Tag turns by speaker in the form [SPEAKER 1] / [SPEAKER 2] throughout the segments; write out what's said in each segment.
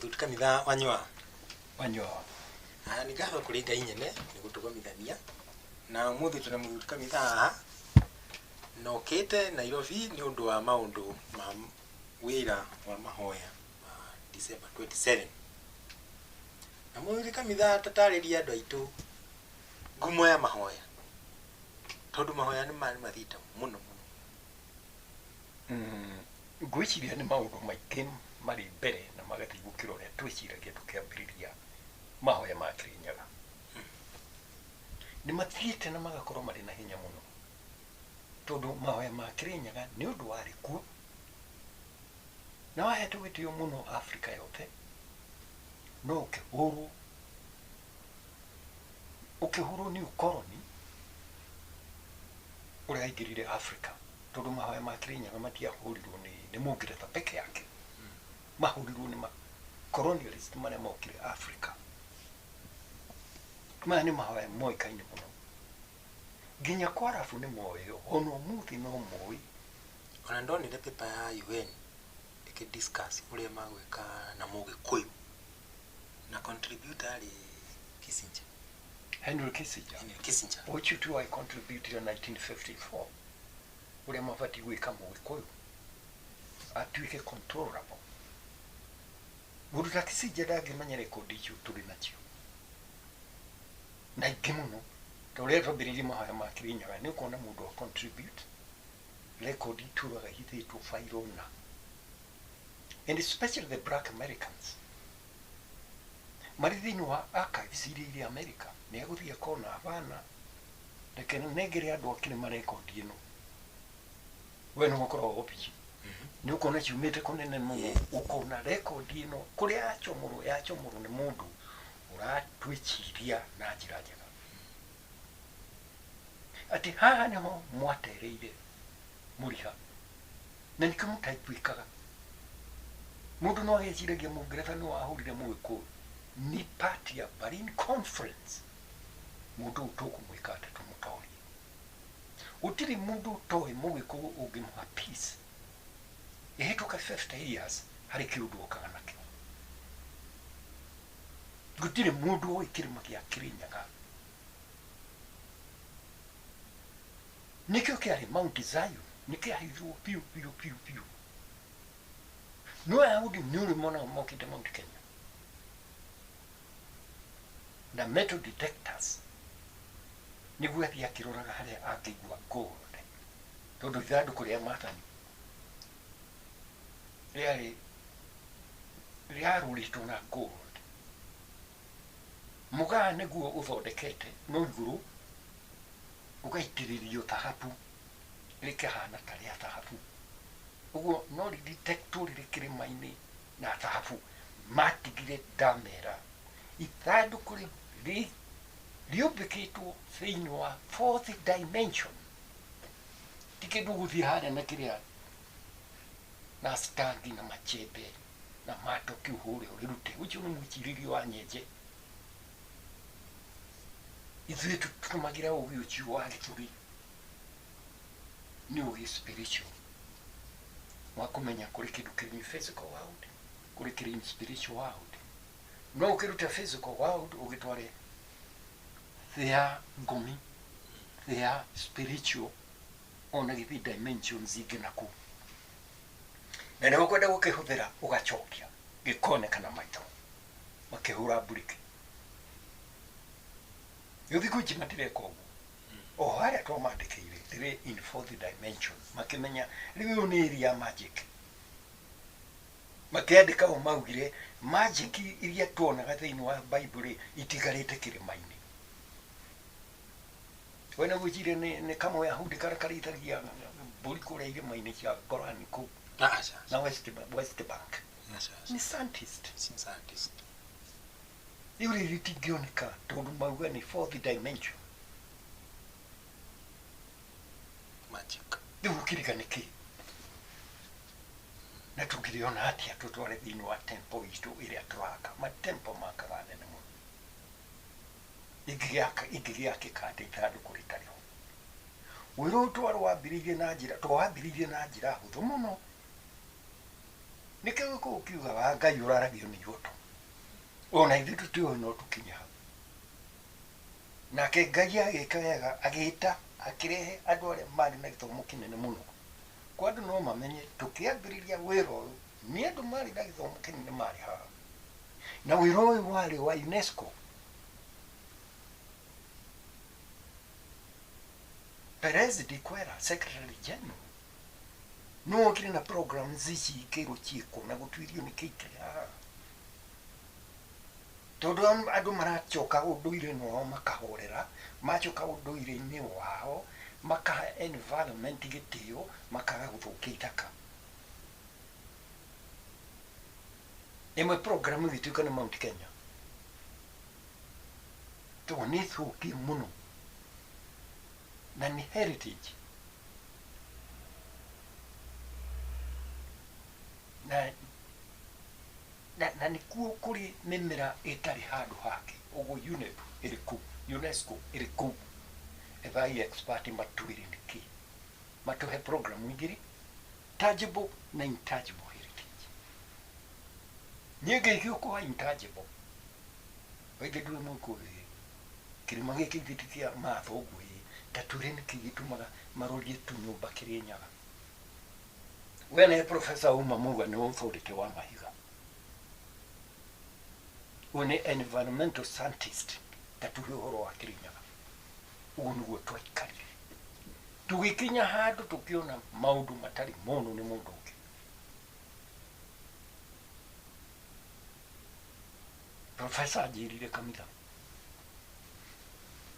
[SPEAKER 1] Mũthuri kanitha wanyua.
[SPEAKER 2] Wanyua.
[SPEAKER 1] Ah, nĩ ngatho kũrĩ Ngai nyene nĩ gũtũgomithania na ũmũthĩ twĩna mũthuri kanitha haha na okĩte Nairobi nĩ ũndũ wa maũndũ ma wĩra wa mahoya ma December 27. Na mũthuri kanitha tatarĩria andũ aitũ ngumo ya mahoya tondũ mahoya nĩ mathiĩte mũno mũno.
[SPEAKER 2] Ngwĩciria nĩ maũndũ maingĩ marĩ mbere na magathiĩ gũkĩra ũrĩa twĩciragia tũkĩambĩrĩria mahoya ma Kĩrĩnyaga. Nĩ mathiĩte na magakorwo marĩ na hinya mũno tondũ mahoya ma Kĩrĩnyaga nĩ ũndũ warĩ kuo na wahetwo gĩtĩo mũno Afrika yothe, no ũkĩhũrwo ũkĩhũrwo nĩ ũkoroni ũrĩa waingĩrire Afrika tondũ mahoya ma Kĩrĩnyaga matiahũrirwo nĩ Mũngeretha peke yake, mahũrirwo nĩ ma colonialist marĩa mokire Afrika. Maya nĩ mahoya moĩkaine mũno nginya kwa Arabu nĩ moĩo, ona ũmũthĩ no moĩ.
[SPEAKER 1] Ona ndonire paper ya UN ĩkĩ discuss ũrĩa magwĩka na Mũgĩkũyũ na contributor arĩ Kissinger.
[SPEAKER 2] Henry Kissinger.
[SPEAKER 1] Henry Kissinger.
[SPEAKER 2] Ũcio tu wa contribute 1954 ũrĩa mabatiĩ gwĩka Mũgĩkũyũ atuĩke controllable. Mũndũ ta Kissinger ndangĩmenya rekondi icio tũrĩ nacio na ingĩ mũno ta ũrĩa twambĩrĩirie mahoya ma Kĩrĩnyaga nĩ ũkuona mũndũ wa contribute rekondi itũraga ihithĩtwo fairo na and especially the black Americans marĩ thĩinĩ wa archives iria irĩ America nĩ agũthiĩ akona hapana reke nengere andũ a kĩrĩma rekondi ĩno we nĩ ũkoragwo obici nĩ ũkuona ciumĩte kũnene mũno ũkona rekondi ĩno kũrĩa yachomorwo yachomorwo nĩ mũndũ ũratwĩciria na njĩra njega atĩ haha nĩho mwatereire mũriha na nĩkĩo mũtaiguĩkaga. Mũndũ no ageciragia Mũngeretha nĩ wahũrire Mũgĩkũyũ nĩ part ya Berlin Conference. Mũndũ ũyũ tũkũmwĩka atĩ tũmũtorie. Gũtirĩ mũndũ ũtoĩ Mũgĩkũyũ ũngĩmũha peace ĩhĩtũke 50 years harĩ kĩũndũ okaga nakĩo. Gũtirĩ mũndũ ũĩ kĩrĩma gĩa Kĩrĩnyaga Nĩkĩo kĩarĩ Mount Zion, nĩkĩahithirwo biũ biũ biũ biũ. No Ayahudi nĩ ũrĩ monaga mokĩte Mount Kenya na metal detectors nĩguo athiĩ akĩroraga harĩa angĩigua gold, tondũ ithandũkũ rĩa maathani rĩarĩ rĩarũrĩtwo na gold. Mũgaa nĩguo ũthondekete no igũrũ ũgaitĩrĩrio thahabu rĩkahana ta rĩa thahabu. Ũguo no rĩ detect wo rĩrĩ kĩrĩma-inĩ na thahabu. Matigire ndamera ithandũkũ rĩu rĩũmbĩkĩtwo thĩinĩ wa fourth dimension. Ti kĩndũ ũgũthiĩ harĩa na kĩrĩa na stangi na machembe na matoki ũhũre ũrĩrute. Ũcio nĩ mwĩcirĩrie wa nyenje. Ithuĩ tũtũmagĩra ũgĩ ũcio wa gĩthũri nĩ ũgĩ spiritual wa kũmenya kũrĩ kĩndũ kĩrĩ in physical world, kũrĩ kĩrĩ in spiritual world. No ũkĩrute physical world ũgĩtware thĩ ya ngomi, thĩ ya spiritual, ona gĩthiĩ dimensions ingĩ na kũu. Na nĩ ũkwenda gũkĩhũthĩra ũgacokia gĩkoneka na maitho makĩhũra mburĩki. Rĩu thikũ ici matireka ũguo. O harĩa twamandĩkĩire rĩrĩ in fourth dimension makĩmenya rĩu ĩyo nĩ area ya magic. Makĩandĩka ũũ maugire magic iria tuonaga thĩinĩ wa Bible rĩ itigarĩte kĩrĩma-inĩ. We nĩ gwĩciria nĩ kamũyahudi karĩa karĩithagia mbũri kũrĩa irĩma-inĩ cia Golani kũu
[SPEAKER 1] Aca.
[SPEAKER 2] na West Bank.
[SPEAKER 1] Aca.
[SPEAKER 2] Nĩ scientist.
[SPEAKER 1] Si scientist.
[SPEAKER 2] Rĩu rĩrĩ rĩtingĩoneka tondũ mauga nĩ fourth dimension.
[SPEAKER 1] Magic.
[SPEAKER 2] Rĩu ũkĩriga nĩ kĩ? Na tũngĩrĩona atĩa tũtware thĩinĩ wa temple itũ ĩrĩa tũraka? Ma temple makaga nene mũno. Ingĩgĩaka ingĩgĩakĩka atĩa ithandũkũ rĩtarĩ ho? Wĩra ũyũ twarĩ wambĩrĩirie na njĩra twawambĩrĩirie na njĩra hũthũ mũno. Nĩkĩo gĩkũyũ kiugaga Ngai ũraragio nĩ igoto. Ona ithuĩ tũtiũĩ no tũkinye hau. Nake Ngai agĩka wega, agĩta akĩrehe andũ arĩa marĩ na gĩthomo kĩnene mũno. Kwa andũ no mamenye tũkĩambĩrĩria wĩra ũyũ nĩ andũ marĩ na gĩthomo kĩnene marĩ haha. Na wĩra ũyũ warĩ wa UNESCO. Perez de Cuellar, Secretary General, nĩwe okire na programs ici ikĩrwo ciĩkwo na gũtuĩrio nĩkĩ ikĩrĩ haha. Tondũ andũ maracoka ũndũire-inĩ wao makahorera, macoka ũndũire-inĩ wao makahe environment gĩtĩo, makaga gũthũkia ithaka. Ĩmwe program ĩgĩtuĩka nĩ Mount Kenya. Tondũ nĩ thũkie mũno na nĩ heritage. Na nĩkuo kũrĩ mĩmera ĩtarĩ handũ hake. Ũguo UNEP ĩrĩ kũu, UNESCO ĩrĩ kũu. Ethai expert matwĩre nĩkĩ. Matũhe program igĩrĩ, tangible na intangible heritage. Niĩ ngeithio kwa intangible. Waithe ndũrĩ mũkũyũ ĩ. Kĩrĩma gĩkĩ ithuĩ ti kĩa matho ũguo ĩ. Ta twĩre nĩkĩ gĩtũmaga marorie tũnyũmba Kĩrĩnyaga. We nĩ professor uma Muga nĩ authority wa mahiga. Ũyũ nĩ environmental scientist ta tuhe ũhoro wa Kĩrĩnyaga. Ũguo nĩguo twaikarire. Tũgĩkinya handũ tũkĩona maũndũ matarĩ mono nĩ mũndũ ũngĩ. Professor anjĩrire kamitha,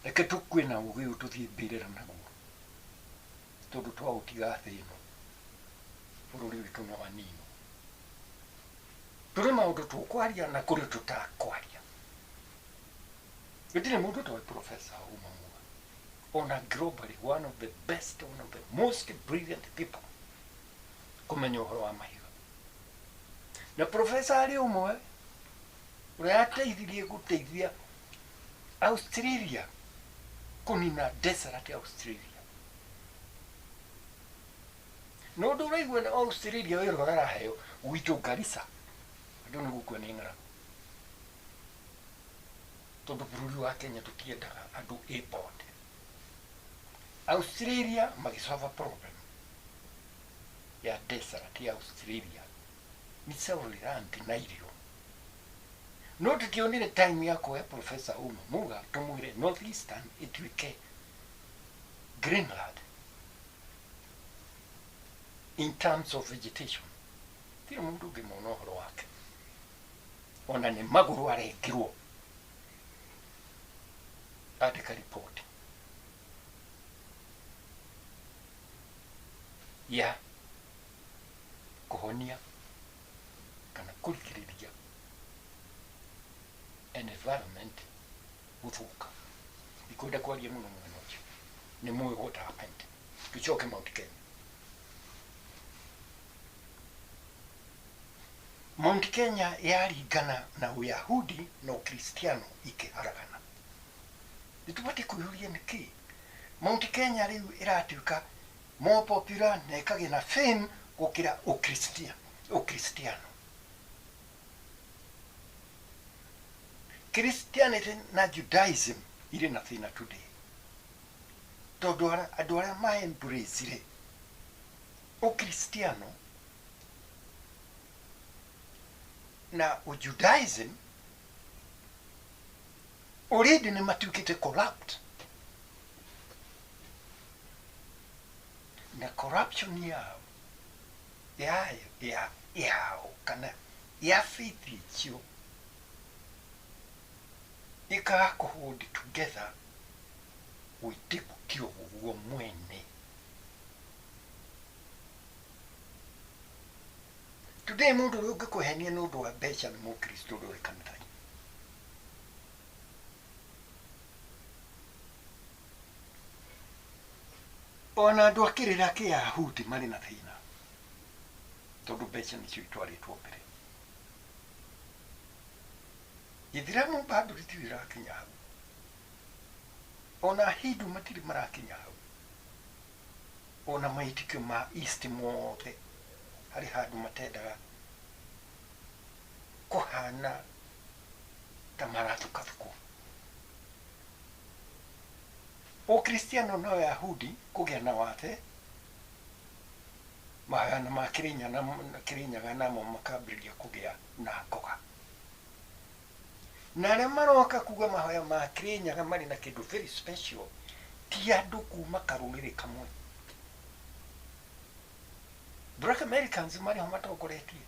[SPEAKER 2] reke tũkue na ũgĩ ũyũ tũthiĩ mbĩrĩra naguo, tondũ twaũtiga thĩ ĩno bũrũri witũ nĩ waninwo. Tũrĩ maũndũ tũkwaria na kũrĩ tũtakwaria. Gũtirĩ mũndũ ũtoĩ Professor Auma Muga. Ona globally one of the best, one of the most brilliant people kũmenya ũhoro wa mahiga. Na professor arĩ ũmwe ũrĩa ateithirie gũteithia Australia kũnina desert ya Australia. Na ũndũ ũraigua nĩ Australia wĩra ũrĩa araheo gwitũ Garissa andũ nĩ gũkua nĩ ng'aragu. Tondũ bũrũri wa Kenya tũtiendaga andũ import. Australia magĩsolve problem ya desert ya Australia nĩ self-reliant na irio. No tũtionire time ya kuoya Professor Auma Muga tũmwĩre North Eastern ĩtuĩke Greenland in terms of vegetation. Tirĩ mũndũ ũngĩmona ũhoro wake. Ona nĩ magũrũ arengirwo. Andĩka report ya kũhonia kana kũrigĩrĩria environment gũthũka. Ndikwenda kwaria mũno mwena ũcio. Nĩ mũĩ what happened. Tũcoke Mount Kenya. Mount Kenya yaringana na Uyahudi na Ukristiano ikĩharagana. Nĩtũbatiĩ kwĩyũria nĩkĩ Mount Kenya rĩu ĩratuĩka more popular na ĩkagĩa na fame gũkĩra Ukristiano. Christianity na Judaism irĩ na thĩna today. Tondũ andũ arĩa ma embrace Ukristiano na Judaism already nĩ matuĩkĩte corrupt. Na corruption yao ya yao kana ya faith icio ikaga kũ hold together wĩtĩkio guo mwene. Today mũndũ ũrĩa ũngĩkũhenia nĩ ũndũ wa mbeca nĩ mũkristo ũrĩa ũrĩ kanitha-inĩ. Ona andũ a kĩrĩra kĩyahudi marĩ na thĩna tondũ mbeca nĩcio itwarĩtwo mbere. Gĩthĩramu bado rĩtirĩ rĩrakinya hau. Ona Hindu matirĩ marakinya hau. Ona maitĩkio ma East mothe harĩ handũ matendaga kũhana Ta marathukathukwo. Ũkristiano na Ũyahudi kũgĩa na wathe, mahoya ma Kĩrĩnyaga namo makambĩrĩria kũgĩa na ngoga. Na arĩa maroka kuga mahoya ma Kĩrĩnyaga marĩ na kĩndũ very special, ti andũ kuma karũrĩrĩ kamwe. Black Americans marĩ ho matongoretie.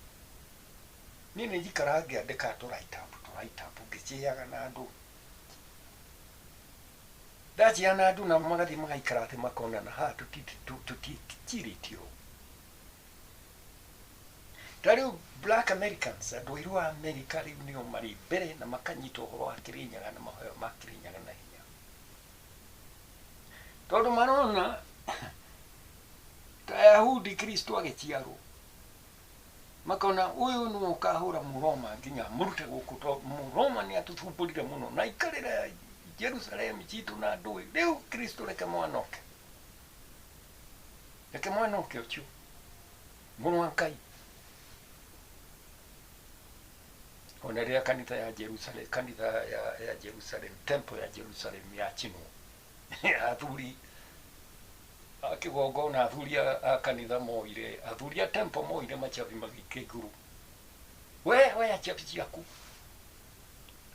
[SPEAKER 2] Niĩ nĩ njikaraga ngĩandĩka tũ write up, tũ write up, ngĩciaga na andũ. Ndacia na andũ nao magathiĩ magaikara thĩ makonana haha tũtiĩtirĩtio. Ta rĩu Black Americans, andũ airũ a America rĩu nĩo marĩ mbere na makanyita ũhoro wa Kĩrĩnyaga na mahoya ma Kĩrĩnyaga na hinya. Tondũ marona ta Ayahudi Kristo agĩciarwo, makona ũyũ nĩwe ũkahũra Mũroma nginya amũrute gũkũ, tondũ Mũroma nĩ atũthumbũrire mũno na aikarĩra Jerusalem citũ na ndũĩ. Rĩu Kristo reke mwana oke, reke mwana oke ũcio mũrũ wa Ngai. Ona rĩrĩa kanitha ya Jerusalem, kanitha ya Jerusalem, temple ya Jerusalem yacinwo, athuri a kĩgongona, athuri a kanitha moire, athuri a temple moire macabi magĩikia igũrũ. We oya cabi ciaku,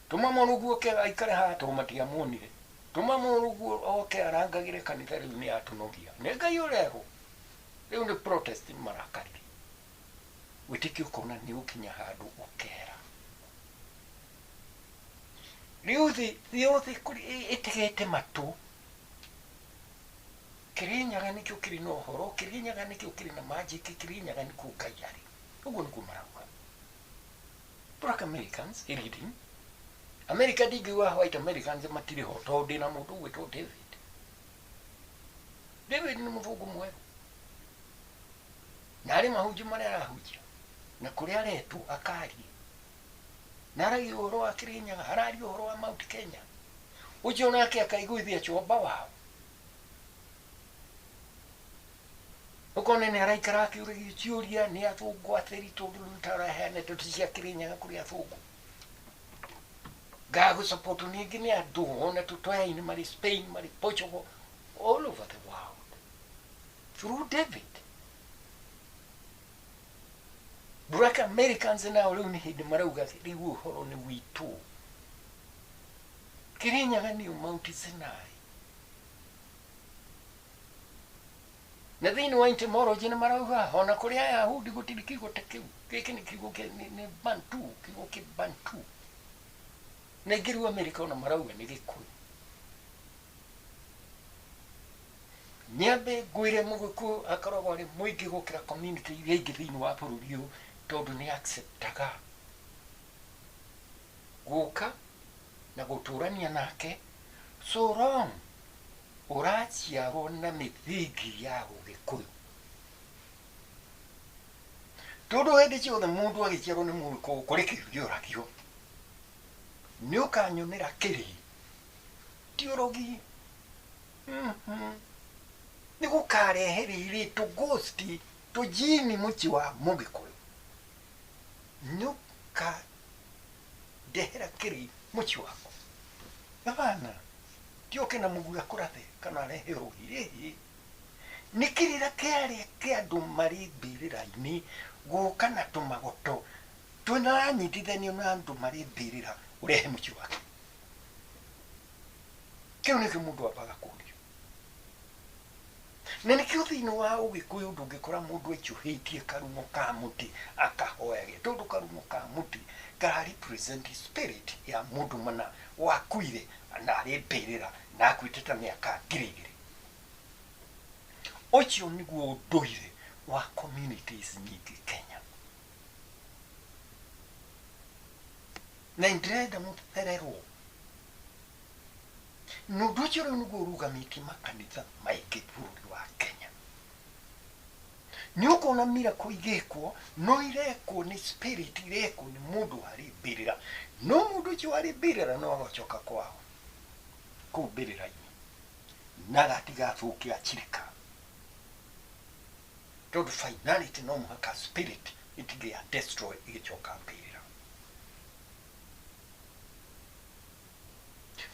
[SPEAKER 2] tũma mũrũguo oke aikare haha, tondũ matiamuonire. Tũma mũrũguo oke arangagĩre kanitha, rĩu nĩ atũnogia. Nĩ Ngai ũrerwo. Rĩu nĩ protest marakarire. Wĩtĩkio ũkona nĩ ũkinya handũ ũkera. Rĩu thĩ yothe ĩtegete matũ. Kĩrĩnyaga nĩkĩo kĩrĩ na ũhoro, Kĩrĩnyaga nĩkĩo kĩrĩ na magic, Kĩrĩnyaga nĩkuo Ngai arĩ. Ũguo nĩguo marauga. Black Americans leading. America ndingiuga white Americans matirĩ ho, tondũ ndĩna mũndũ ũgwĩtwo David. David nĩ mũthũngũ mwerũ. Na arĩ mahunjio marĩa arahunjia, na kũrĩa aretwo akarie. Na aragia ũhoro wa Kĩrĩnyaga, araria ũhoro wa Mount Kenya. Ũcio nake akaiguithia chomba wao. Ũkona nĩ araikara akĩũragia ciũria nĩ athũngũ atheri, tondũ rĩu taraheana ndeto cia Kĩrĩnyaga kũrĩ athũngũ. Ngagũsupport ningĩ nĩ andũ ona tũtoya-inĩ marĩ Spain, marĩ Portugal, all over the world. Through David. Black Americans nao rĩu nĩ hĩndĩ marauga rĩu ũhoro nĩ witũ. Kĩrĩnyaga nĩyo Mount Sinai. Na thĩinĩ wa etymology nĩ marauga ona kũrĩ Ayahudi gũtirĩ kiugo ta kĩu. Gĩkĩ nĩ kiugo nĩ Bantu, kiugo kĩ Bantu. Na ingĩ rĩu America ona marauga nĩ Gĩkũyũ. Nyambe ngwĩre Mũgĩkũyũ akoragwo arĩ mũingĩ gũkĩra community iria ingĩ thĩinĩ wa bũrũri ũyũ, tondũ nĩ acceptaga gũka na gũtũrania nake so long ũraciarwo na mĩthingi ya Ũgĩkũyũ. Tondũ hĩndĩ ciothe mũndũ agĩciarwo nĩ Mũgĩkũyũ kũrĩ kĩũria ũragio, nĩ ũkanyonera kĩrĩ, ti ũrogi, nĩ gũkarehe rĩrĩ tũ ghost tũjini mũciĩ wa Mũgĩkũyũ, nĩ ũkandehera kĩrĩ mũciĩ waku. Hapana, ti oke na mũguĩ akũrathe kana arehe ũrogi, ĩhĩ. Nĩ kĩrĩra kĩarĩa kĩa andũ marĩ mbĩrĩra-inĩ gũka na tũmagoto tũranyitithanio na andũ marĩ mbĩrĩra ũrehe mũciĩ wake. Kĩu nĩkĩo mũndũ ambaga kũũrio. Na nĩkĩo thĩinĩ wa Ũgĩkũyũ ndũngĩkora mũndũ aicũhĩtie karumo ka mũtĩ akahoyage, tondũ karumo ka mũtĩ kara represent spirit ya mũndũ mana wakuire na arĩ mbĩrĩra na akuĩte ta mĩaka 2000. Ũcio nĩguo ũndũire wa communities nyingĩ Kenya. Na ndĩrenda mũthererwo. Na ũndũ ũcio rĩu nĩguo ũrũgamĩtie makanitha maingĩ bũrũri wa Kenya. Nĩ ũkuona miracle igĩkwo, no irekwo nĩ spirit, irekwo nĩ mũndũ harĩ mbĩrĩra. No mũndũ ũcio warĩ mbĩrĩra no agacoka kwao kũu mbĩrĩra-inĩ na agatiga athũkia achirika, tondũ finality no mũhaka spirit ĩtige ya destroy ĩgĩcoka mbĩrĩra.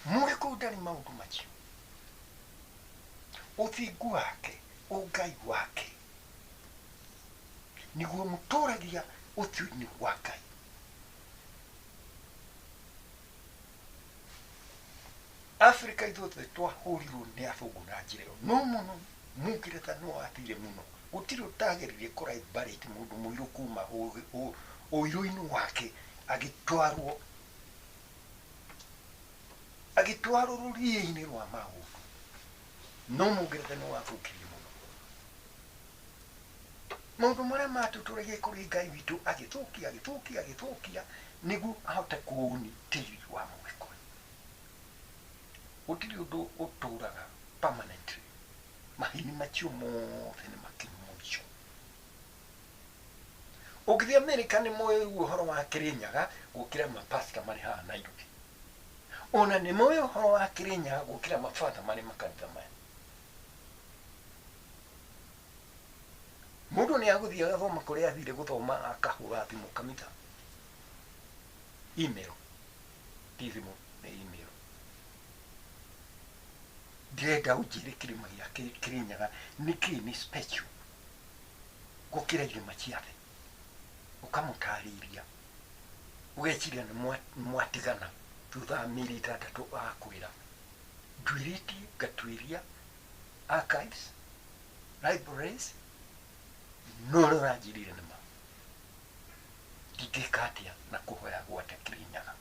[SPEAKER 2] Mũgĩkũyũ ndarĩ maũndũ macio. Ũthingu wake, ũngai wake nĩguo mũtũragia ũthiũ-inĩ wa Ngai. Afrika ithuothe twahũrirwo nĩ athũngũ na njĩra ĩyo, no mũno Mũngeretha no athire mũno, gũtirĩ ũtageririe kũ liberate mũndũ mũirũ kuma ũirũ-inĩ wake agĩtwarwo agĩtwarwo rũriĩ-inĩ rwa maũndũ, no Mũngeretha no athũkirie mũno maũndũ marĩa matũtũragia kũrĩ Ngai witũ, agĩthũkia agĩthũkia agĩthũkia nĩguo ahote kũũni tĩri wa Mũgĩkũyũ. Gũtirĩ ũndũ ũtũraga permanently, maheni macio mothe nĩ makinyu mũico. Ũngĩthiĩ Amerika nĩ moĩ ũhoro wa Kĩrĩnyaga gũkĩra mapasta marĩ haha Nairobi. Ona nĩ moĩ ũhoro wa Kĩrĩnyaga gũkĩra mabatha marĩ makanitha maya. Mũndũ nĩ agũthiĩ agathoma kũrĩa athire gũthoma, akahũra thimũ kanitha, email, ti thimũ, nĩ email. Ndĩrenda ũnjĩre kĩrĩma gĩa Kĩrĩnyaga nĩkĩ nĩ special gũkĩra irĩma cia thĩ. Ũkamũtarĩria, ũgeciria nĩ mwatigana, thutha wa mĩeri 6 agakwĩra nduĩrĩtie ngatuĩria archives, libraries, no ũrĩa ũranjĩrire nĩ ma. Ndingĩka atĩa na kũhoya gwate Kĩrĩnyaga?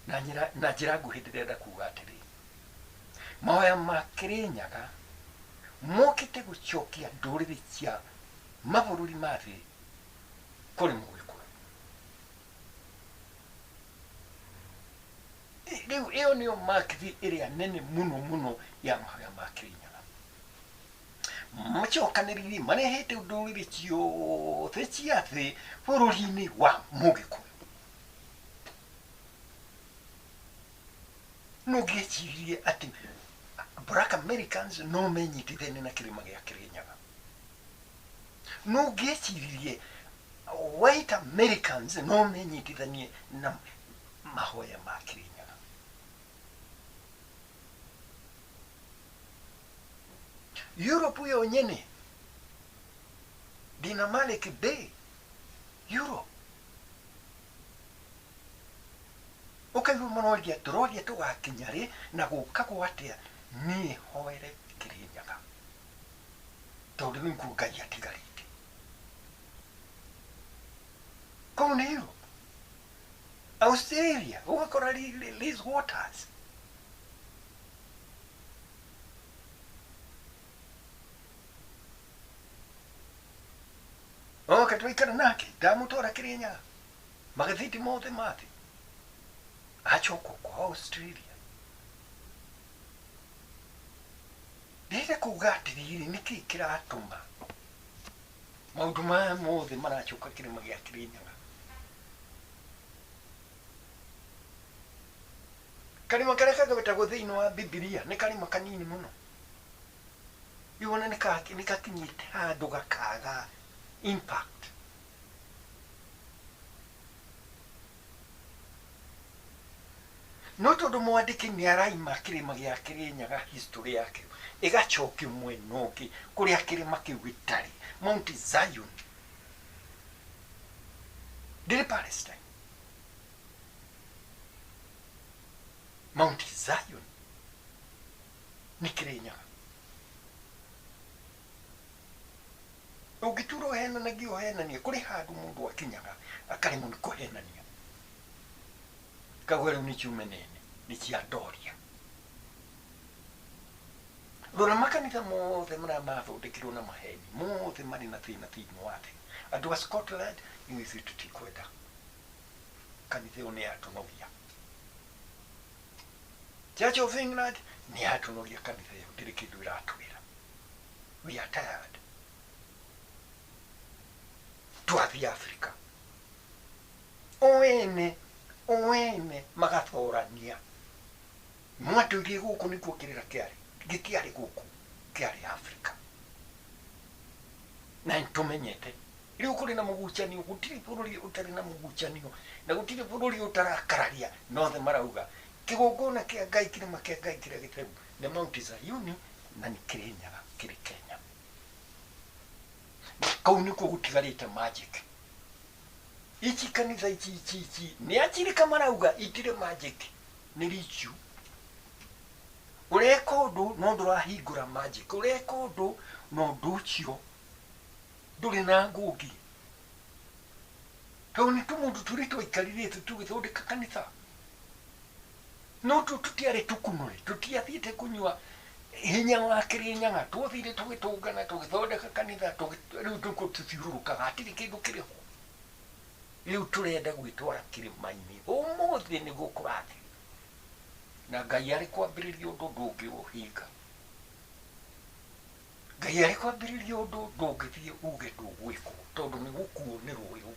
[SPEAKER 2] Na njĩra nguhĩ ndĩrenda kuga atĩrĩ, mahoya ma Kĩrĩnyaga mokĩte gũcokia ndũrĩrĩ cia mabũrũri ma thĩ kũrĩ Mũgĩkũyũ. Rĩu ĩyo nĩyo makithi ĩrĩa nene mũno mũno ya mahoya ma Kĩrĩnyaga. Macokanĩrĩirie marehete ndũrĩrĩ ciothe cia thĩ bũrũri-inĩ wa Mũgĩkũyũ. No ngĩcirie atĩ Black Americans no menyitithanie na kĩrĩma gĩa Kĩrĩnyaga. No ngĩciririe White Americans no menyitithanie na mahoya ma Kĩrĩnyaga. Europe yo nyene ndina Malik Bey Europe ũkaigua maroria tũroria tũgakinya rĩ na gũkagwo atĩa, niĩ hoere Kĩrĩnyaga tondũ rĩu nĩkuo Ngai atigarĩte. Kũu nĩ Europe, Australia, ũgakora Liz Waters oka twaikara nake ndamũtwara Kĩrĩnyaga magathĩti mothe ma thĩ, acoka kwa Australia. Ndĩrenda kuga atĩrĩrĩ, nĩkĩ kĩratũma maũndũ maya mothe maracoka kĩrĩma gĩa Kĩrĩnyaga? Karĩma karĩa kagwetagwo thĩinĩ wa Bibilia nĩ karĩma kanini mũno, rĩu ona nĩ gakinyĩte handũ gakaga impact. No tondũ mwandĩki nĩ araima kĩrĩma gĩa Kĩrĩnyaga, history yakĩo ĩgacokio mwena ũngĩ kũrĩa kĩrĩma kĩu gĩtarĩ, Mount Zion ndĩrĩ Palestine. Mount Zion nĩ Kĩrĩnyaga. Ũngĩtura ũhenanagia ũhenania, kũrĩ handũ mũndũ akinyaga akaremwo nĩ kũhenania, kagwe rĩu nĩ ciume nene nĩ cia ndoria. Rora makanitha mothe marĩa mathondekirwo na maheni, mothe marĩ na thĩna thĩinĩ wa thĩ. Andũ a Scotland, ithuĩ tũtikwenda kanitha ĩyo, nĩ yatũnogia. Church of England nĩ yatũnogia, kanitha ĩyo ndĩrĩ kĩndũ ĩratwĩra, we are tired. Twathiĩ Africa o ene o ene magathorania, mwatũirie gũkũ nĩkuo kĩrĩra kĩarĩ, gĩtiarĩ gũkũ, kĩarĩ Africa. Na nĩtũmenyete rĩu kũrĩ na mũgucanio, gũtirĩ bũrũri ũtarĩ na mũgucanio na gũtirĩ bũrũri ũtarakararia, nothe marauga Kĩgongona kĩa Ngai, kĩrĩma kĩa Ngai kĩrĩa gĩtheru nĩ Mount Zayuni na nĩ Kĩrĩnyaga kĩrĩ Kenya. Kau nĩkuo gũtigarĩte magic. Ici kanitha ici ici ici nĩ achirika marauga itirĩ magic, nĩ richu. Ũreka ũndũ no ndũrahingũra magic, ũreka ũndũ na ũndũ ũcio ndũrĩ na ngũngi. Tondũ nĩ tũmũndũ tũrĩ twaikarire thĩ tũgĩthondeka kanitha. No tũtiarĩ tũkunũre, tũtiathiĩte kũnyua hinya wa Kĩrĩnyaga, twathire tũgĩtũngana tũgĩthondeka kanitha, rĩu tũkũ tũthiũrũrũkaga hatirĩ kĩndũ kĩrĩ ho. Rĩu tũrenda gwĩtwara kĩrĩma-inĩ ũmũthĩ nĩguo kũrathiĩ. Na Ngai arĩ kwambĩrĩria ũndũ ndũngĩũhinga. Ngai arĩ kwambĩrĩria ũndũ ndũngĩthiĩ uge ndũgwĩkwo tondũ nĩ gũkuo nĩ rũĩ rũu.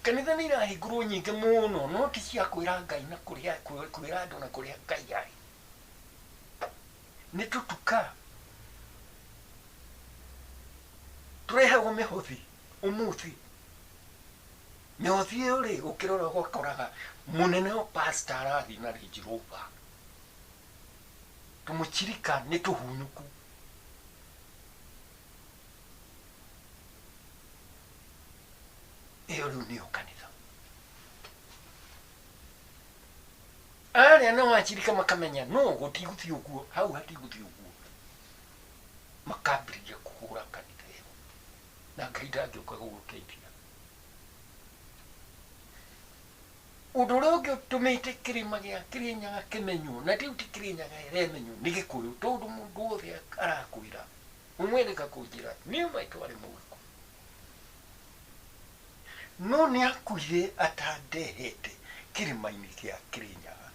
[SPEAKER 2] Kanitha nĩ irahingũrwo nyingĩ mũno no ti cia kwĩra Ngai na kũrĩa kwĩra andũ na kũrĩa Ngai arĩ. Nĩ tũtuka tũrehagwo mĩhothi ũmũthĩ. Mĩhothi ĩyo rĩ ũkĩrora ũgakoraga mũnene wa pastor arathiĩ na Range Rover. Tũmũchirika nĩ tũhunyũku. Ĩyo rĩu nĩyo kanitha. Arĩa nao achirika makamenya no gũtigũthiĩ ũguo, hau hatigũthiĩ ũguo. Makambĩrĩria kũhũra kanitha ĩyo. Na Ngai ndangĩũka gũgũteithia. Ũndũ ũrĩa ũngĩ ũtũmĩte kĩrĩma gĩa Kĩrĩnyaga kĩmenywo, na rĩu ti Kĩrĩnyaga ĩremenywo, nĩ Gĩkũyũ, tondũ mũndũ wothe arakwĩra, ũmwe reka kũnjĩra, niĩ maitũ arĩ Mũgĩkũyũ. No nĩ akuire atandehete kĩrĩma-inĩ kĩa Kĩrĩnyaga.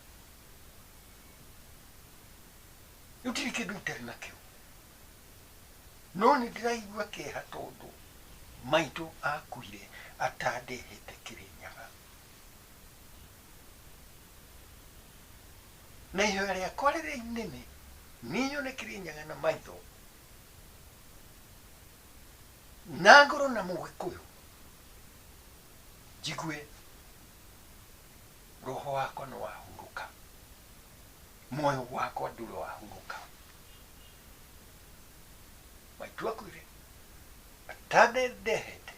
[SPEAKER 2] Gũtirĩ kĩndũ itarĩ nakĩo. No nĩ ndĩraigua kĩeha tondũ maitũ akuire atandehete Kĩrĩnyaga. Na ihoya rĩakwa rĩrĩa inene nĩ nyone Kĩrĩnyaga na maitho na ngorwo na Mũgĩkũyũ, njigue roho wakwa nĩ wahurũka, muoyo wakwa ndũrĩ wahurũka. Maitũ akuire atandehete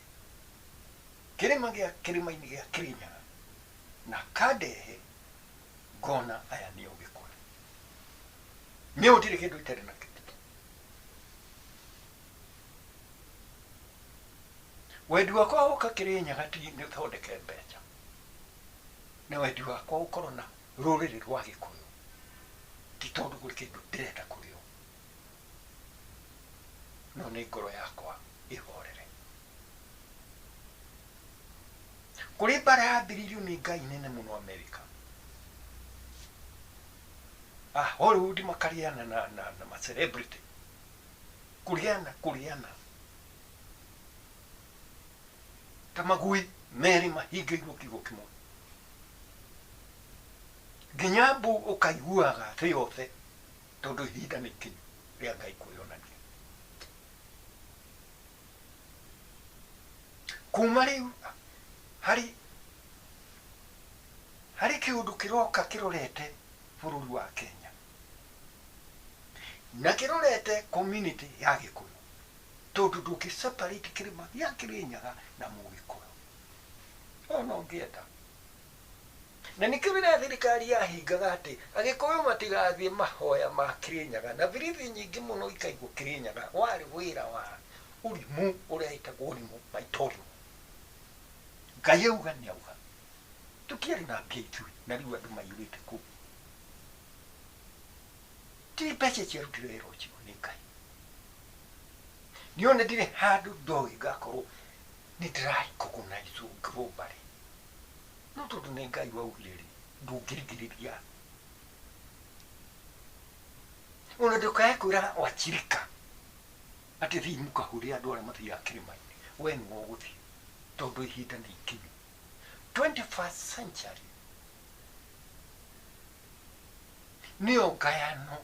[SPEAKER 2] kĩrĩma gĩa kĩrĩma-inĩ gĩa Kĩrĩnyaga na kandehe ngona aya nĩo Gĩkũyũ. Niĩ gũtirĩ kĩndũ itarĩ nakĩo. Wendi wakwa gũka Kĩrĩnyaga ti nĩ thondeke mbeca, nĩ wendi wakwa gũkorwo na rũrĩrĩ rwa Gĩkũyũ, ti tondũ kũrĩ kĩndũ ndĩrenda kũrĩ o, no nĩ ngoro yakwa ĩhorere. Kũrĩ mbara yambĩrĩirio nĩ Ngai nene mũno Amerika. Ah, Hollywood makarĩana na ma celebrity. Kũrĩana, kũrĩana. Ta magui merĩ mahingĩirwo kiugo kĩmwe. Nginya mbu ũkaiguaga thĩ yothe tondũ ihinda nĩ ikinyu rĩa Ngai kwĩyonania. Kuma rĩu harĩ harĩ kĩũndũ kĩroka kĩrorete bũrũri wa Kenya na kĩrorete community ya Gĩkũyũ tondũ ndũngĩ separate kĩrĩma gĩa Kĩrĩnyaga na Mũgĩkũyũ ona ũngĩenda. Na nĩkĩo rĩrĩa thirikari yahingaga atĩ Agĩkũyũ matigathiĩ mahoya ma Kĩrĩnyaga na birithi nyingĩ mũno ikaigwo Kĩrĩnyaga, warĩ wĩra wa ũrimũ ũrĩa ĩtagwo ũrimũ maita ũrimũ. Ngai auga nĩ auga. Tũtiarĩ na mbia ithuĩ na rĩu andũ maiyũrĩte kũu. Ti mbeca ciarutire wĩra ũcio nĩ Ngai. Niĩ ona ndirĩ handũ ndoĩ ngakorwo nĩ ndĩra-recognize globally. No tondũ nĩ Ngai waugire rĩ, ndũngĩringĩrĩria. Ona ndũkae kwĩra wachirika atĩ thiĩ mũkahũre andũ arĩa mathiaga kĩrĩma-inĩ, we nĩwe ũgũthiĩ tondũ ihinda nĩ ikinyu. 21st century nĩyo ngayano,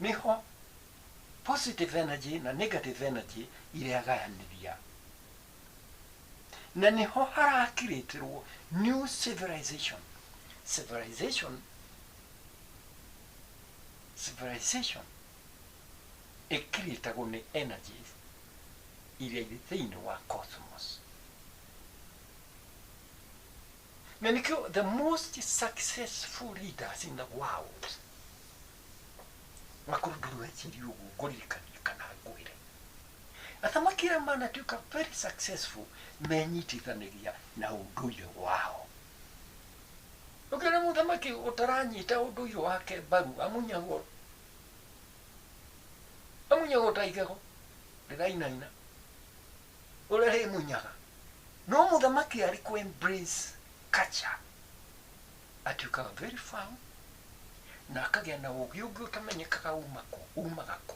[SPEAKER 2] nĩho positive energy na negative energy iragayanĩria. Na nĩho harakirĩtĩrwo new civilization. Civilization, civilization ĩkirĩtagwo nĩ energies iria irĩ thĩinĩ wa cosmos. Na nĩkĩo the most successful leaders in the world makorwo ndũrĩ weciria ũguo ngũririkanie kana ngwĩre athamaki arĩa manatuĩka very successful menyitithanagia na ũndũire wao. Ũkĩona mũthamaki ũtaranyita ũndũire wake mbaru amunyagwo, amunyagwo ta igego rĩrainaina ũrĩa rĩmunyaga. No mũthamaki arĩ kũ embrace culture atuĩkaga very firm na akagĩa na ũgĩ ũngĩ ũtamenyekaga uma kũ, umaga kũ,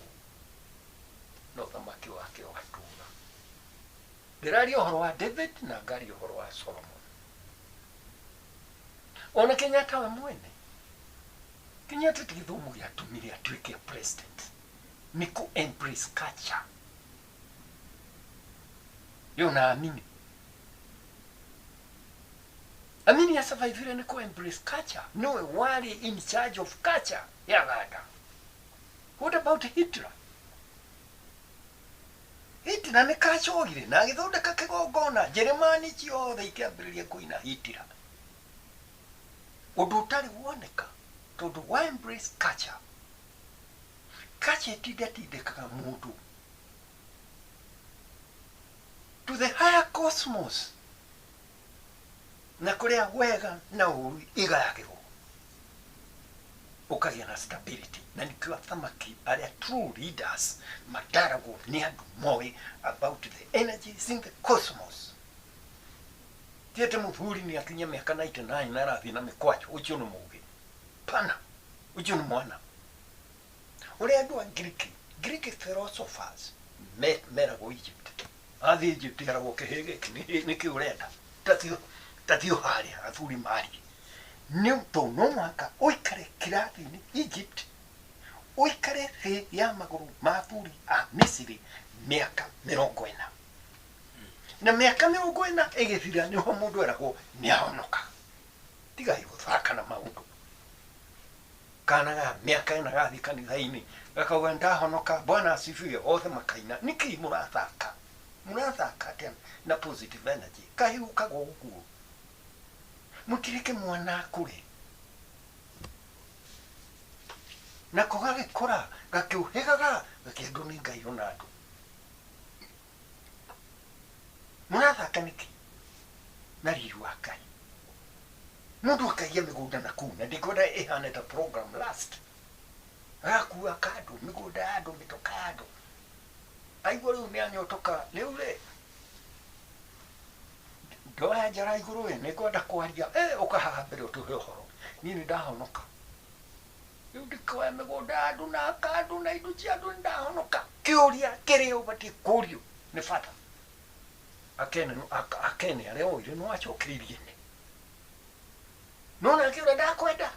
[SPEAKER 2] na ũthamaki wake ũgatũra. Ndĩraria ũhoro wa David na ngaria ũhoro wa Solomon. Ona Kenyatta we mwene, Kenyatta ti gĩthomo gĩatũmire atuĩke president, nĩ kũ embrace culture. Yo na Amini, Amini asurvivire nĩ kũ embrace culture, nĩwe warĩ in charge of culture ya Ganda. What about Hitler? Hitler nĩ kacogire na agĩthondeka kĩgongona, Njĩrĩmani ciothe ikĩambĩrĩria kũina Hitler, ũndũ ũtarĩ woneka, tondũ wa embrace culture. Culture ĩtindatindĩkaga mũndũ to the higher cosmos, na kũrĩa wega na ũru igayagĩrwo, ũkagĩa na stability. Na nĩkĩo athamaki arĩa true leaders mataragwo nĩ andũ moĩ about the energies in the cosmos. Ti atĩ mũthuri nĩ akinyia mĩaka 99 na arathiĩ na mĩkwanjo, ũcio nĩ mũgĩ pana, ũcio nĩ mwana. Ũrĩa andũ a Greek, Greek philosophers meragwo Egypt, athiĩ Egypt eragwo kĩhĩ gĩkĩ nĩkĩ ũrenda, tathiĩ harĩa athuri marie, nĩ tondũ no mũhaka ũikare kĩrathi-inĩ Egypt, ũikare thĩ ya magũrũ ma athuri a Misiri mĩaka 40, na mĩaka 40 ĩgĩthira nĩho mũndũ eragwo nĩ ahonoka. Tigai gũthaka na maũndũ. Kana ga mĩaka 4 gathiĩ kanitha-inĩ gakauga ndahonoka, Bwana asifiwe, othe makaina. Nĩkĩ mũrathaka? Mũrathaka atĩa na positive energy? Kahiũkaga ũguo, mũtireke mwana akũre nako gagĩkũra gakĩũhĩgaga gakĩendwo nĩ Ngai ona andũ. Mũrathaka nĩkĩ na riri wa Ngai? Mũndũ akaiya mĩgũnda na kũu, na ndikwenda ĩhane ta program last, agakua kandũ mĩgũnda ya andũ, mĩtoka ya andũ, aigua rĩu nĩ anyotoka. Rĩu rĩ ndoya njara igũrũ ĩ, nĩ ngwenda kwaria ũka haha mbere ũtũhe ũhoro, niĩ nĩ ndahonoka rĩu, ndikoya mĩgũnda ya andũ na kandũ na indo cia andũ, nĩ ndahonoka. Kĩũria kĩrĩa ũbatiĩ kũrio nĩ bata akene akene arĩa oire no acokereirie nĩ no nake ũrĩa ndakwenda,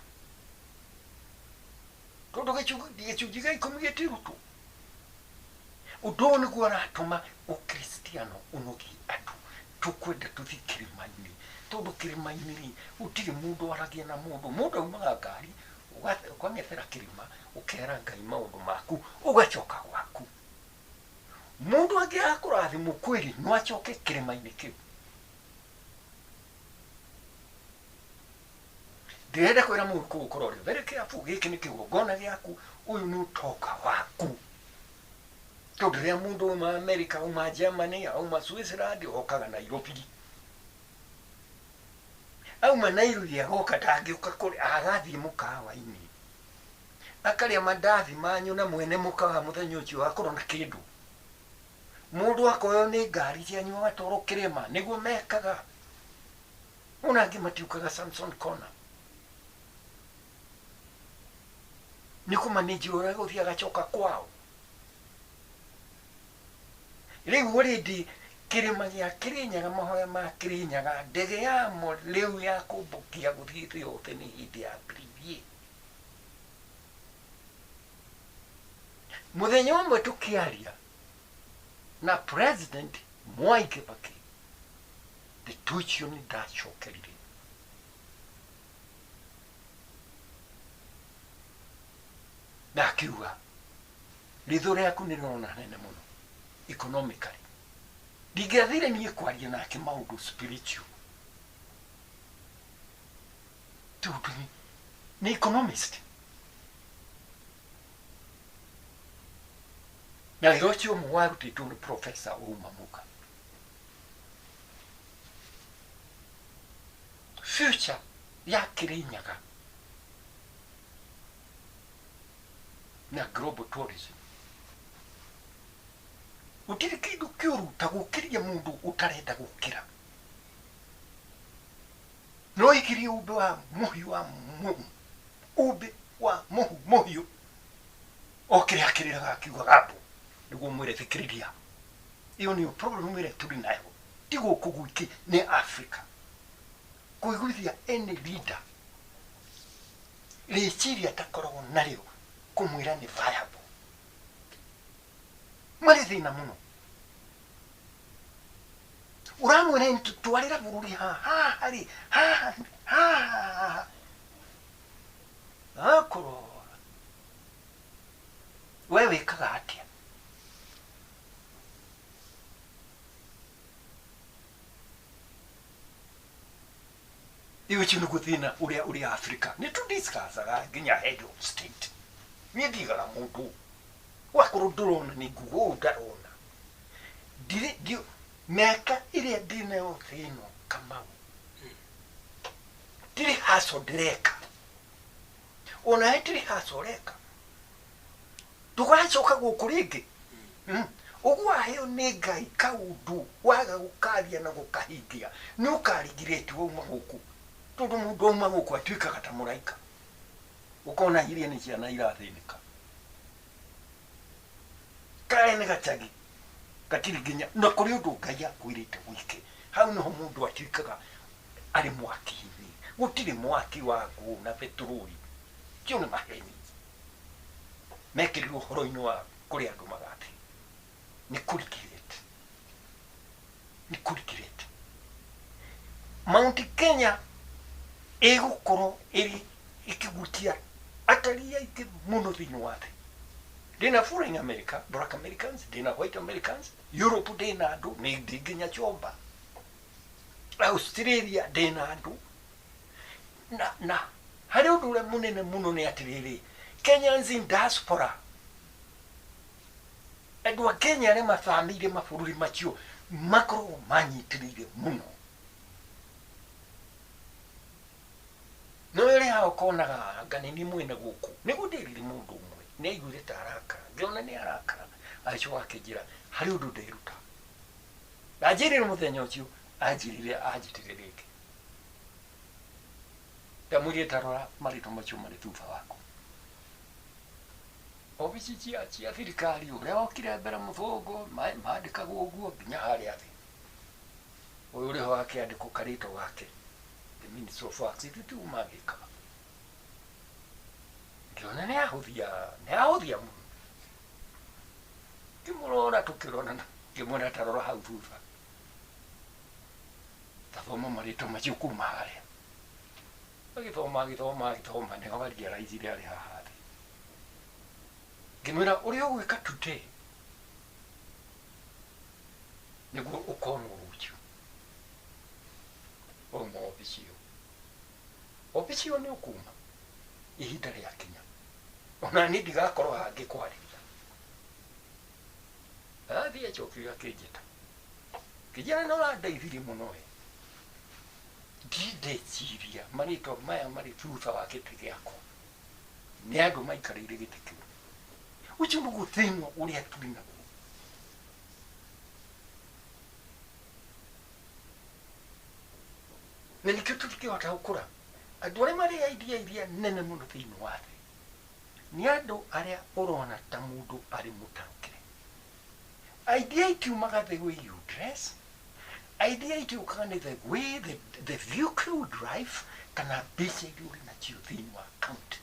[SPEAKER 2] tondũ gĩcunjĩ gĩa 10 gĩtirutwo. Ũndũ ũyũ nĩguo ũratũma ũkristiano ũnogie andũ. Tũkwenda tũthiĩ kĩrĩma-inĩ, tondũ kĩrĩma-inĩ rĩ gũtirĩ mũndũ aragia na mũndũ. Mũndũ aumaga ngari, ũkang'ethera kĩrĩma, ũkera Ngai maũndũ maku, ũgacoka gwaku. Mũndũ angĩaga kũrathimwo kwĩrĩ no acoke kĩrĩma-inĩ kĩu. Ndĩrenda kwĩra mũndũ kũu ũkorwo ũrĩ very careful. Gĩkĩ nĩ kĩgongona gĩaku, ũyũ nĩ ũtonga waku, tondũ rĩrĩa mũndũ auma America, auma Germany, auma Switzerland, okaga Nairobi, auma Nairobi agoka, ndangĩũka kũrĩ, agathiĩ mũkawa-inĩ akarĩa mandathi manyu na mwene mũkawa mũthenya ũcio akorwo na kĩndũ. Mũndũ akoywo nĩ ngari cianyu agatwarwo kĩrĩma, nĩguo mekaga. Ona angĩ matiũkaga Samson Corner, nĩ kũmanĩnji ũrĩa gũthiĩ agacoka kwao. Rĩu already kĩrĩma gĩa Kĩrĩnyaga, mahoya ma Kĩrĩnyaga, ndege yamo rĩu ya kũmbũkia gũthiĩ thĩ yothe nĩ hĩndĩ yambĩrĩirie. Mũthenya ũmwe tũkĩaria na President Mwai Kibaki. Ndeto icio nĩ ndacokerire. Na akiuga ritho rĩaku nĩ rĩrona nene mũno economically. Ndingĩathire niĩ kwaria nake maũndũ spiritual tondũ nĩ economist. Na wĩra ũcio ũmwe warutĩtwo nĩ professor Ouma Muga. Future ya Kirinyaga na global tourism gũtirĩ kĩndũ kĩũru ta gũkĩria mũndũ ũtarenda gũkĩra. No ikirie ũmbe wa mũhiũ wa mũhu, ũmbe wa mũhu mũhiũ okĩre akĩrĩraga akiugaga mbu nĩguo mwĩre thikĩrĩria. Ĩyo nĩyo problem ĩrĩa tũrĩ nayo, ti gũkũ gwiki nĩ Africa. Kũiguithia any leader rĩciria atakoragwo narĩo kũmwĩra nĩ viable. Marĩ thĩna mũno. Ũramwĩra twarĩra bũrũri haha haha rĩ haha haha haha akũrora we wĩkaga atĩa? Ũcio nĩguo thĩna ũrĩa ũrĩ Africa. Nĩ tũ discussaga nginya head of state. Niĩ ndigaga mũndũ wakorwo ndũrona nĩ nguga ũũ ndarona. Ndirĩ ndi mĩaka ĩrĩa ndĩnayo thĩ ĩno Kamau ndirĩ haco ndĩreka onawe ndirĩ haco ũreka ndũgacoka gũkũ rĩngĩ. Ũguo waheo nĩ Ngai kaũndũ waga gũkaria na gũkahingia nĩ ũkarigirĩti wauma gũkũ tondũ mũndũ auma gũkũ atuĩkaga ta mũraika ũkona iria nĩ ciana irathĩnĩka karĩa nĩ gacagi gatirĩ nginya na kũrĩ ũndũ Ngai akwĩrĩte wĩke hau nĩho mũndũ atuĩkaga arĩ mwaki-inĩ gũtirĩ mwaki wa ngũ na petroli kĩo nĩ maheni mekĩrirwo ũhoro-inĩ wa kũrĩa andũ magathiĩ nĩ kũrigirĩte nĩ kũrigirĩte Mount Kenya ĩgũkorwo ĩrĩ ĩkĩgutia atalii aingĩ mũno thĩinĩ wa thĩ. Ndĩna foreign America, black Americans, ndĩna white Americans, Europe ndĩna andũ, nĩ ndĩ nginya Chomba. Australia ndĩna andũ. Na harĩ ũndũ ũrĩa mũnene mũno nĩ atĩrĩrĩ, Kenyans in diaspora, andũ a Kenya arĩa mathamĩire mabũrũri macio makoragwo manyitĩrĩire mũno. No ĩrĩ haha ũkonaga anga nĩ niĩ mwene gũkũ. Nĩguo ndĩrire mũndũ ũmwe, nĩ aiguire ta arakara, ngĩona nĩ arakara, agĩcoka akĩnjĩra harĩ ũndũ nderuta. Anjĩrire mũthenya ũcio, anjĩrire anjĩtire rĩngĩ. Ndamwĩrire ta rora marĩtwa macio marĩ thutha waku. Obici cia thirikari ũrĩa okire mbere mũthũngũ, mandĩkagwo ũguo nginya harĩa thĩ. Ũyũ ũrĩ ho akĩandĩkwo karĩtwa gake, the Minister of Works, ithuĩ tiguo mangĩkaga. Ngĩona nĩ ahũthia, nĩ ahũthia mũno. Ngĩmũrora tũkĩronana, ngĩmwĩra ta rora hau thutha. Ta thoma marĩtwa macio kuma harĩa. Agĩthoma, agĩthoma, agĩthoma, nĩho a realize arĩ haha thĩ. Ngĩmwĩra ũrĩa ũgwĩka today, nĩguo ũkonwo rũciũ. Wauma obici ĩyo. Obici ĩyo nĩ ũkuma ihinda rĩakinya. Ona niĩ ndigakorwo haha ngĩkwarĩria. Athiĩ acokire akĩnjĩta. Kĩnjĩra nĩ ũrandeithirie mũno we. Ndindeciria marĩtwa maya marĩ thutha wa gĩtĩ gĩakwa. Nĩ andũ maikarĩire gĩtĩ kĩu. Ũcio nĩguo thĩna ũrĩa tũrĩ naguo. Na nĩkĩo tũtingĩhota gũkũra. Andũ arĩa marĩ idea iria nene mũno thĩinĩ wa thĩ nĩ andũ arĩa ũrona ta mũndũ arĩ mũtarũkĩre. Idea itiumaga the way you dress. Idea itiũkaga nĩ the way the vehicle you drive kana mbeca iria ũrĩ nacio thĩinĩ wa account.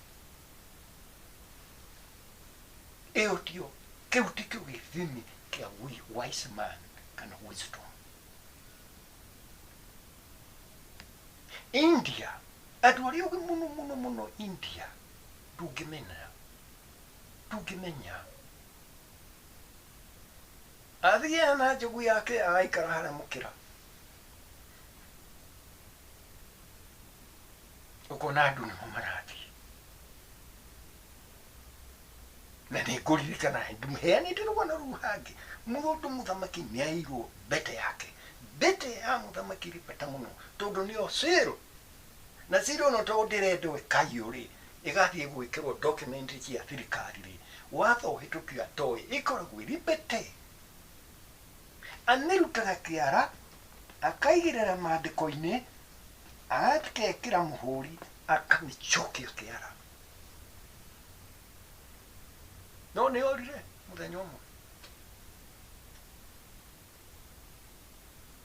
[SPEAKER 2] Ĩyo tiyo, kĩu tikĩo gĩthimi kĩa wise man kana wisdom. India andũ arĩa ogĩ mũno mũno mũno India ndũngĩmenya ndũngĩmenya athiaga na njogu yake agaikara harĩa mũkĩra ũkona andũ nĩmo marathiĩ na nĩ ngũririkana heanĩte rũgano rũu hangĩ mũndũ mũthamaki nĩ airwo mbete yake mbete ya mũthamaki ĩrĩ bata mũno tondũ nĩyo cĩrũ na cĩrũ ĩno tondũ ndĩrendwo ĩkaiywo rĩ ĩgathiĩ gwĩkĩrwo document cia thirikari rĩ watho ũhĩtũkio atoĩ ĩkoragwo ĩrĩ mbete amĩrutaga kĩara akaigĩrĩra maandĩko-inĩ agakekĩra mũhũri akamĩcokia kĩara no nĩ orire mũthenya ũmwe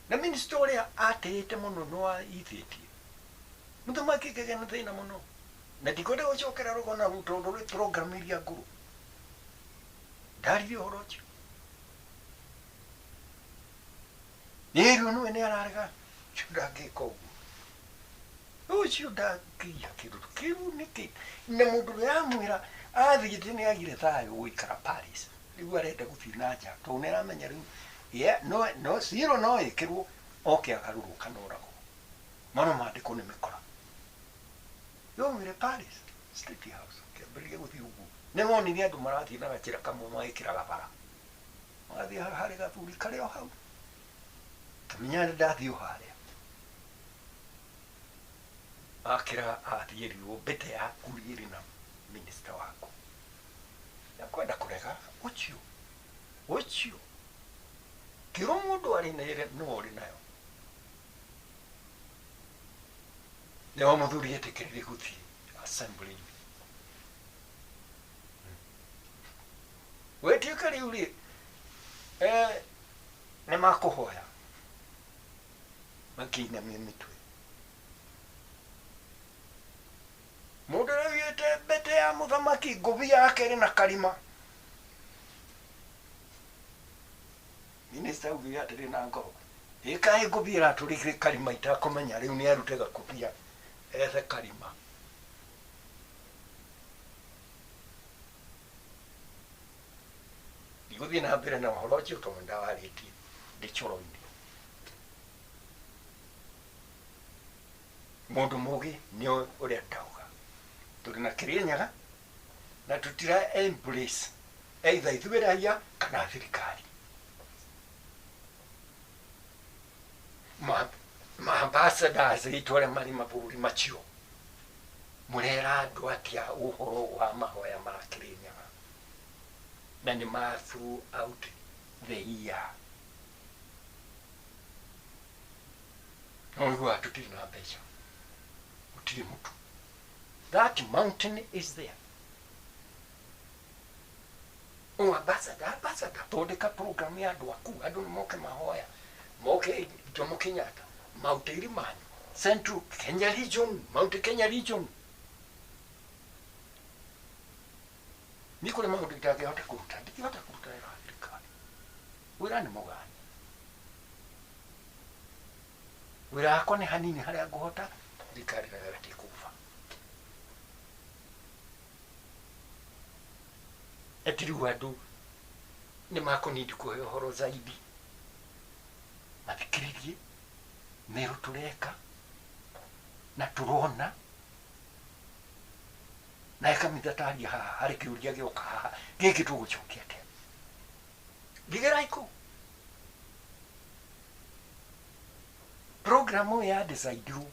[SPEAKER 2] na minista ũrĩa atĩĩte mũno nĩ waithĩtie mũthamaki akĩgĩa na thĩna mũno na ndikwenda gũcokera rũgano rũu tondũ rwĩ program iria ngũrũ ndaririe ũhoro ũcio nĩĩrwo nĩwe nĩ ararega ũcio ndangĩka ũguo ũcio ndangĩiya kĩndũ kĩu nĩkĩ na mũndũ ũrĩa amwĩra athiĩte nĩ agire thayũ gũikara Paris rĩu arenda gũthiĩ na nja tondũ nĩ aramenya rĩu ye no no ciro no ĩkĩrwo oke agarũrwo kana oragwo mano maandĩko nĩ mĩkora yomire Paris State House kĩambĩrĩria gũthiĩ ũguo nĩ wonire andũ marathiĩ na gacĩra kamwe magĩkĩraga bara magathiĩ harĩ gathuri karĩ o hau kamenya ndathiĩ o harĩa akĩra athiĩ riũ mbete yaku ĩrĩ na minista waku yakwenda kũrega ũcio ũcio kĩro mũndũ arĩ na no ũrĩ nayo nĩho mũthuri etĩkĩrire gũthiĩ assembly wetĩka rĩu rĩ nĩ makũhoya makĩinamia mĩtwe mũndũ ũrĩa wĩte mbete ya mũthamaki ngũbi yake ĩrĩ na karima minista augire atĩrĩ na ngoro ĩkaĩ ngũbi ĩratũrĩkire karima itakũmenya rĩu nĩ arute gakũbia ethe karima ndigũthiĩ na mbere na ũhoro ũcio tondũ ndawarĩtie ndĩ coro-inĩ mũndũ mũgĩ nĩ ũrĩa ndauga tũrĩ na Kĩrĩnyaga na tũtira embrace either ithuĩ raia kana thirikari ma ambassadors aitũ arĩa marĩ mabũrũri macio mũrera andũ atĩa ũhoro wa mahoya ma Kĩrĩnyaga na nĩ ma throughout the year no ũiguaga tũtirĩ na mbeca gũtirĩ mũtu that mountain is there o ambassador ambassador thondeka program ya andũ aku andũ nĩ moke mahoya moke Jomo Kenyatta Mount Ilimani Central Kenya Region Mount Kenya Region nĩ kũrĩ maũndũ itangĩhota kũruta ndingĩhota kũruta wĩra wa thirikari wĩra nĩ mũgani wĩra wakwa nĩ hanini harĩa ngũhota thirikari nayo ĩbatiĩ kũbuba ati rĩu andũ nĩ makũnindi kũhe ũhoro zaidi mathikĩrĩrie merũ tũreka na tũrona na ĩkamitha taria haha harĩ kĩũria gĩoka haha gĩkĩ tũgũcokia atĩa ngigerai kũu programu ĩyo yadecidirwo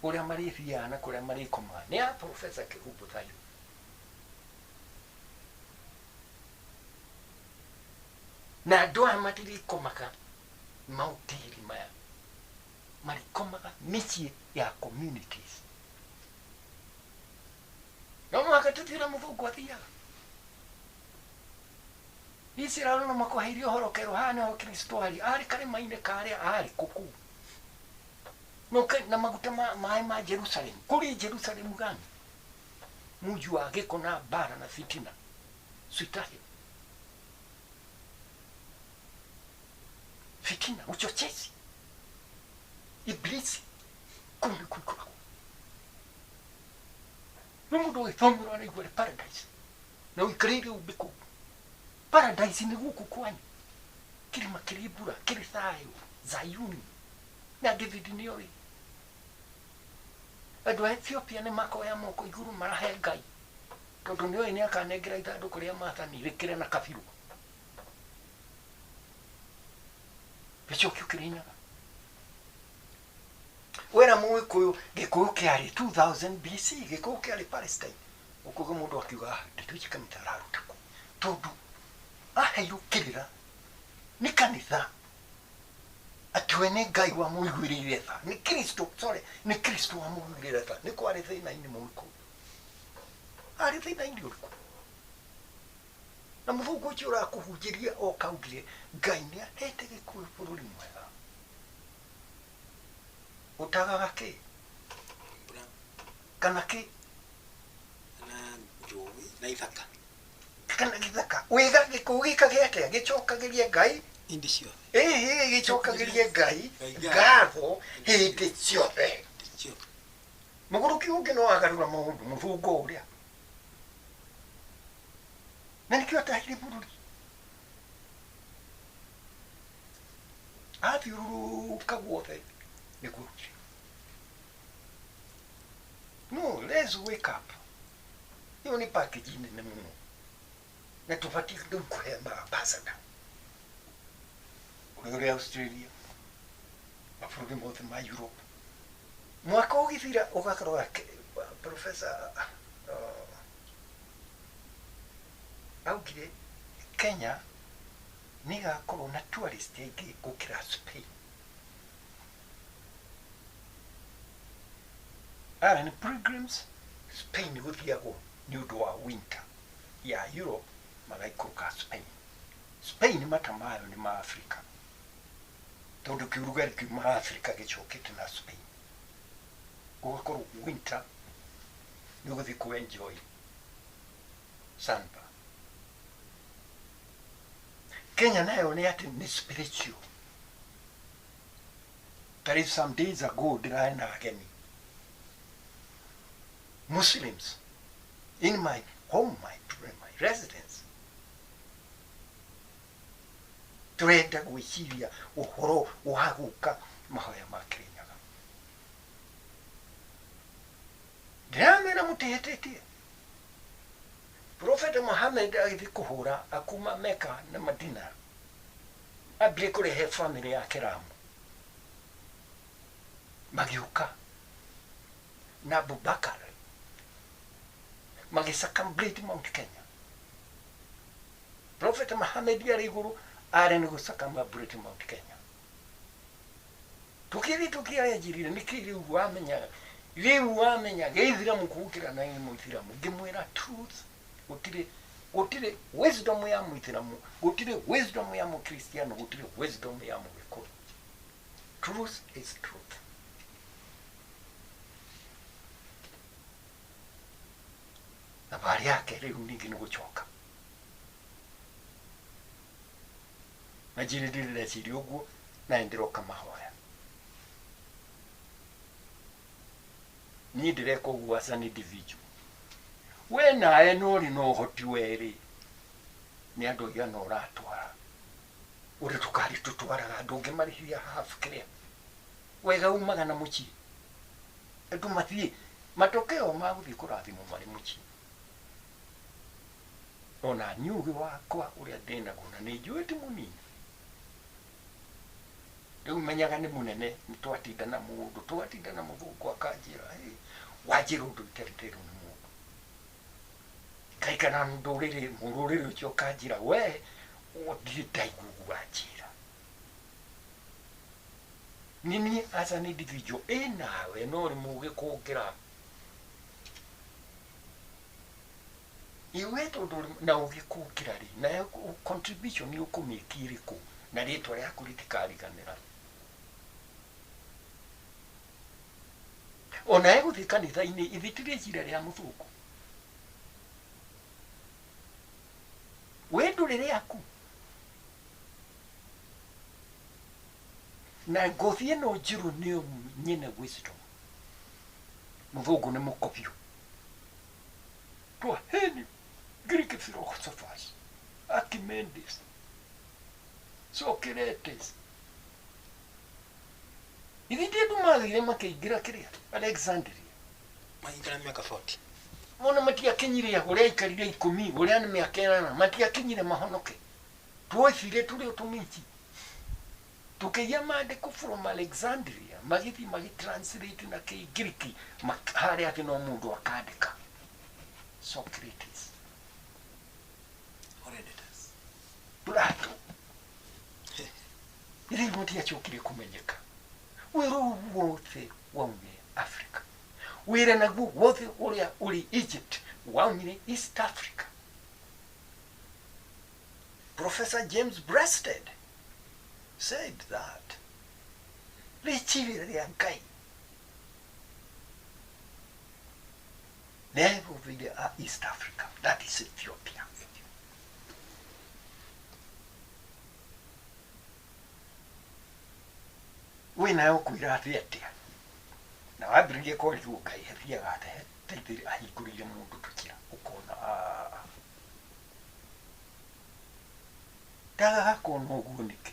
[SPEAKER 2] ũrĩa marĩthiaga na kũrĩa marĩkomaga nĩ ya Professor Kĩhumbu Thayũ na andũ aya matirĩkomaga maũtĩri maya marĩkomaga mĩciĩ ya communities no mũhaka tũthiĩ ũrĩa mũthũngũ athiaga Isiraeli no makũheirie ũhoro kerwo haha nĩho Kristo arĩ arĩ karĩma-inĩ karĩa arĩ kũkuu no na maguta ma maĩ ma Jerusalem kũrĩ Jerusalem gani muji wa gĩko na mbara na fitina switahi fitina uchochezi iblisi Kũu nĩkuo ikoragwo. No mũndũ ũgĩthomera araigua arĩ paradise na ũikarĩire ũmbe kũu. Paradise nĩ gũkũ kwanyu, kĩrĩma kĩrĩ mbura, kĩrĩ thayũ, Zayuni. Na David nĩoĩ. Andũ a Ethiopia nĩ makoya moko igũrũ marahe Ngai tondũ nĩoĩ nĩ akanengera ithandũkũ rĩa maathani rĩkĩre na kabirũ. Gĩcokio Kĩrĩnyaga. Wera Mũgĩkũyũ, Gĩkũyũ kĩarĩ 2000 BC, Gĩkũyũ kĩarĩ Palestine. Ũkũigua mũndũ akiuga, "Ah, ndeto ici kanitha araruta kũ?" Tondũ aheirwo kĩrĩra nĩ kanitha atĩ we nĩ Ngai wamũiguĩrĩire tha, nĩ Kristo, sorry, nĩ Kristo wamũiguĩrĩire tha. Nĩ kwarĩ thĩna-inĩ Mũgĩkũyũ. Arĩ thĩna-inĩ ũrĩkũ? Na mũthũngũ ũcio ũrakũhunjĩria oka augire Ngai nĩ ahete Gĩkũyũ bũrũri mwega. Ũtagaga kĩ?
[SPEAKER 1] Mbura.
[SPEAKER 2] Kana kĩ?
[SPEAKER 1] Na njũĩ na ithaka.
[SPEAKER 2] Kana gĩthaka. Wĩga Gĩkũyũ gĩkage atĩa? Gĩcokagĩrie Ngai
[SPEAKER 1] hĩndĩ ciothe.
[SPEAKER 2] Ĩĩ, gĩcokagĩrie Ngai ngatho hĩndĩ ciothe.
[SPEAKER 1] Hĩndĩ ciothe.
[SPEAKER 2] Mũgũrũki ũngĩ no agarũra maũndũ, mũthũngũ ũrĩa. Na nĩkĩo atahire bũrũri. Athiũrũrũka guothe nĩguo arutire. No, let's wake up. Ĩyo nĩ package nene mũno. Na tũbatiĩ rĩu kũhe ma-ambassador. Ũrĩa ũrĩ Australia, mabũrũri mothe ma Europe. Mwaka ũgĩthira ũgakorwo Professor augire Kenya nĩ ĩgakorwo na tourist aingĩ gũkĩra Spain. Aya nĩ pilgrims, Spain gũthiagwo nĩ ũndũ wa winter ya Europe magaikũrũka Spain. Spain mata mayo nĩ ma Africa tondũ kĩũrugarĩ kiumaga Africa gĩcokete na Spain. Gũgakorwo winter nĩ ũgũthiĩ kũ enjoy sunburn. Kenya nayo nĩ atĩ nĩ spiritual. Tarĩu some days ago ndĩrarĩ na ageni Muslims in my home, my residence. Tũrenda gwĩciria ũhoro wa gũka mahoya ma Kĩrĩnyaga. Ndĩramera mũtihĩtĩtie. Prophet Muhammad agĩthiĩ kũhũra akuma Mecca na Madina, ambire kũrehe family yake Ramu. Magĩũka na Abubakar magĩ circumambulate Mount Kenya. Prophet Muhammad arĩ igũrũ arĩ nĩ gũ circumambulate Mount Kenya. Tũkĩthiĩ tũkĩaranjirire nĩkĩ rĩu wamenya, rĩu wamenya gĩithiramu gũkĩra na mũithiramu. Ngĩmwĩra truth, gũtirĩ gũtirĩ wisdom ya mũithiramu, gũtirĩ wisdom ya mũkristiano, gũtirĩ wisdom ya mũgĩkũyũ. Truth is truth. Thabarĩ yake rĩu ningĩ nĩ gũcoka. Na njĩrĩ ndĩreciria ũguo na ndĩroka mahoya. Niĩ ndĩreka ũguo as an individual. We nawe no ũrĩ na ũhoti werĩ, nĩ andũ aigana ũratwara. Ũrĩa tũkari tũtwaraga andũ ũngĩmarĩhia half kĩrĩa. Wega umaga na mũciĩ. Andũ mathiĩ matokeo ma gũthiĩ kũrathimwo marĩ mũciĩ. Ona niĩ ũgĩ wakwa ũrĩa ndĩnaguo na nĩ njũĩ ti mũnini. Rĩu menyaga nĩ mũnene, nĩ twatinda na mũndũ, twatinda na mũthũngũ akanjĩra, hey, wanjĩra ũndũ itarĩ nderwo nĩ mũndũ. Ngaikara ndũrĩrĩ, mũrũrĩrĩ ũcio ũkanjĩra, we ndirĩ ndaigua ũguo wanjĩra. Nĩ niĩ as an individual, ĩ nawe no ũrĩ mũgĩ kũngĩra. Iwe tondũ na ũgĩ kũngĩra rĩ, nayo contribution ũkũmĩki ĩrĩkũ na rĩtwa rĩaku rĩtikariganĩra. Ona egũthiĩ kanitha-inĩ, ithe ti rĩciria rĩa mũthũngũ. We ndũrĩ rĩaku. Na ngothi ĩno njirũ nĩyo nyene wisdom. Mũthũngũ nĩ mũkobio. Twaheni Greek philosophers, Archimedes, Socrates. Ithi ndi andũ mathire makĩingĩra kĩrĩa Alexandria.
[SPEAKER 1] Magĩikara mĩaka 40.
[SPEAKER 2] Mona matiakinyire ũrĩa aikarire ikũmi, ũrĩa nĩ mĩaka ĩnana, matiakinyire mahonoke. Twoicire tũrĩ o tũmici. Tũkĩiya maandĩko from Alexandria, magĩthiĩ magĩtranslate na Kĩngiriki, harĩa atĩ no mũndũ akandĩka. Socrates.
[SPEAKER 1] Herodotus.
[SPEAKER 2] Plato. Rĩu matiacokire kũmenyeka. Wĩra ũyũ wothe waumire Africa. Wĩra naguo wothe ũrĩa ũrĩ Egypt waumire East Africa. Professor James Breasted said that. Rĩciria rĩa Ngai rĩahũthĩire a East Africa, that is Ethiopia. We nawe ũkwĩra atĩ atĩa? Na wambĩrĩria kwarigwo Ngai athiaga atĩa teithĩrĩria ahingũrĩire mũndũ tũkĩra ũkona ah, ndagaga kuona ũguo nĩkĩ?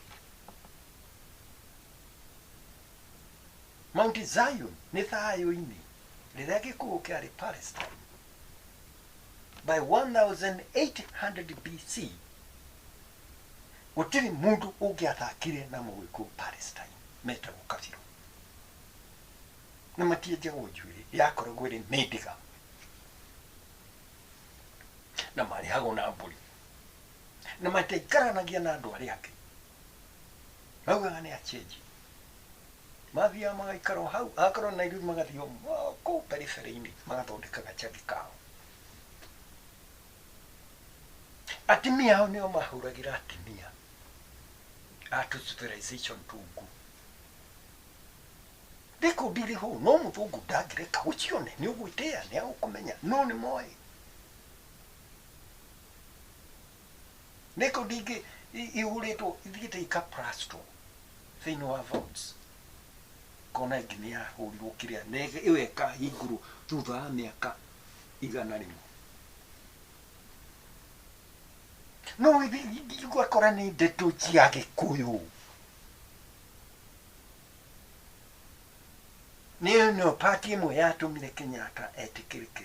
[SPEAKER 2] Mount Zion nĩ thayũ-inĩ rĩrĩa gĩkũyũ kĩarĩ Palestine by 1800 BC gũtirĩ mũndũ ũngĩathakire na mũgĩkũyũ Palestine metagwo kabirũ na matienjagwo njuĩrĩ yakoragwo ĩrĩ mĩndĩga na marĩhagwo na mbũri na matiaikaranagia na andũ arĩa angĩ maugaga nĩ achenji mathiaga magaikara o hau akorwo Nairobi magathiĩ o kũu periphery-inĩ magathondeka gachagi kao atimia ao nĩo mahũragĩra atimia a tũ civilization tungu rekondi irĩ ho no mũthũngũ ndangĩreka ũcione nĩ ũgwĩtĩa nĩ agũkũmenya no nĩ moĩ rekondi ingĩ ihũrĩtwo ithiĩte ikaplastwo thĩinĩ wa vaults kona ĩngĩ nĩ yahũrirwo kĩrĩa na ĩyo ĩkahingũrwo thutha wa mĩaka 100. No ũgakora nĩ ndeto cia Gĩkũyũ. Nĩyo nĩyo pati ĩmwe yatũmire Kenyatta etĩkĩrĩke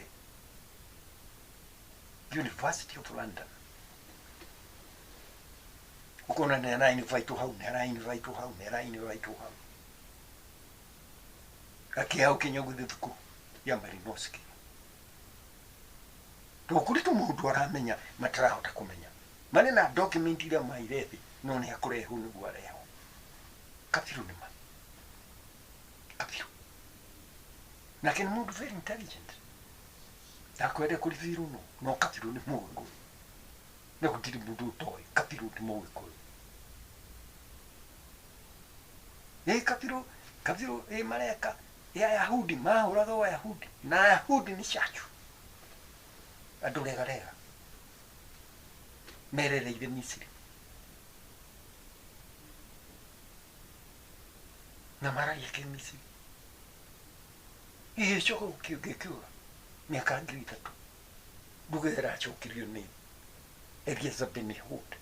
[SPEAKER 2] University of London. Ũkona nĩ arainvitwo hau, nĩ arainvitwo hau, nĩ arainvitwo hau. Akĩhau kinya gũthiĩ thukuru ya Malinowski. To kũrĩ tu mũndũ aramenya matarahota kũmenya. Marĩ na document iria maire thĩ no nĩ akũrehwo nĩguo arehwo. Kabirũ nĩ ma. Kabirũ. Nake nĩ mũndũ very intelligent. Ndakwenda kũribirwo no, no Kabirũ nĩ mũgĩkũyũ. Na gũtirĩ mũndũ ũtoĩ Kabirũ nĩ mũgĩkũyũ. Ĩ Kabirũ, Kabirũ ĩ mareka ĩ Ayahudi mahũraga Ayahudi na Ayahudi nĩ cacu. Andũ regarega merereire Misiri na maragia kĩmisiri. Gĩgĩcoka gĩkiuga mĩaka 3000 nduga ĩracokirio nĩ Eliezer Ben Yehuda.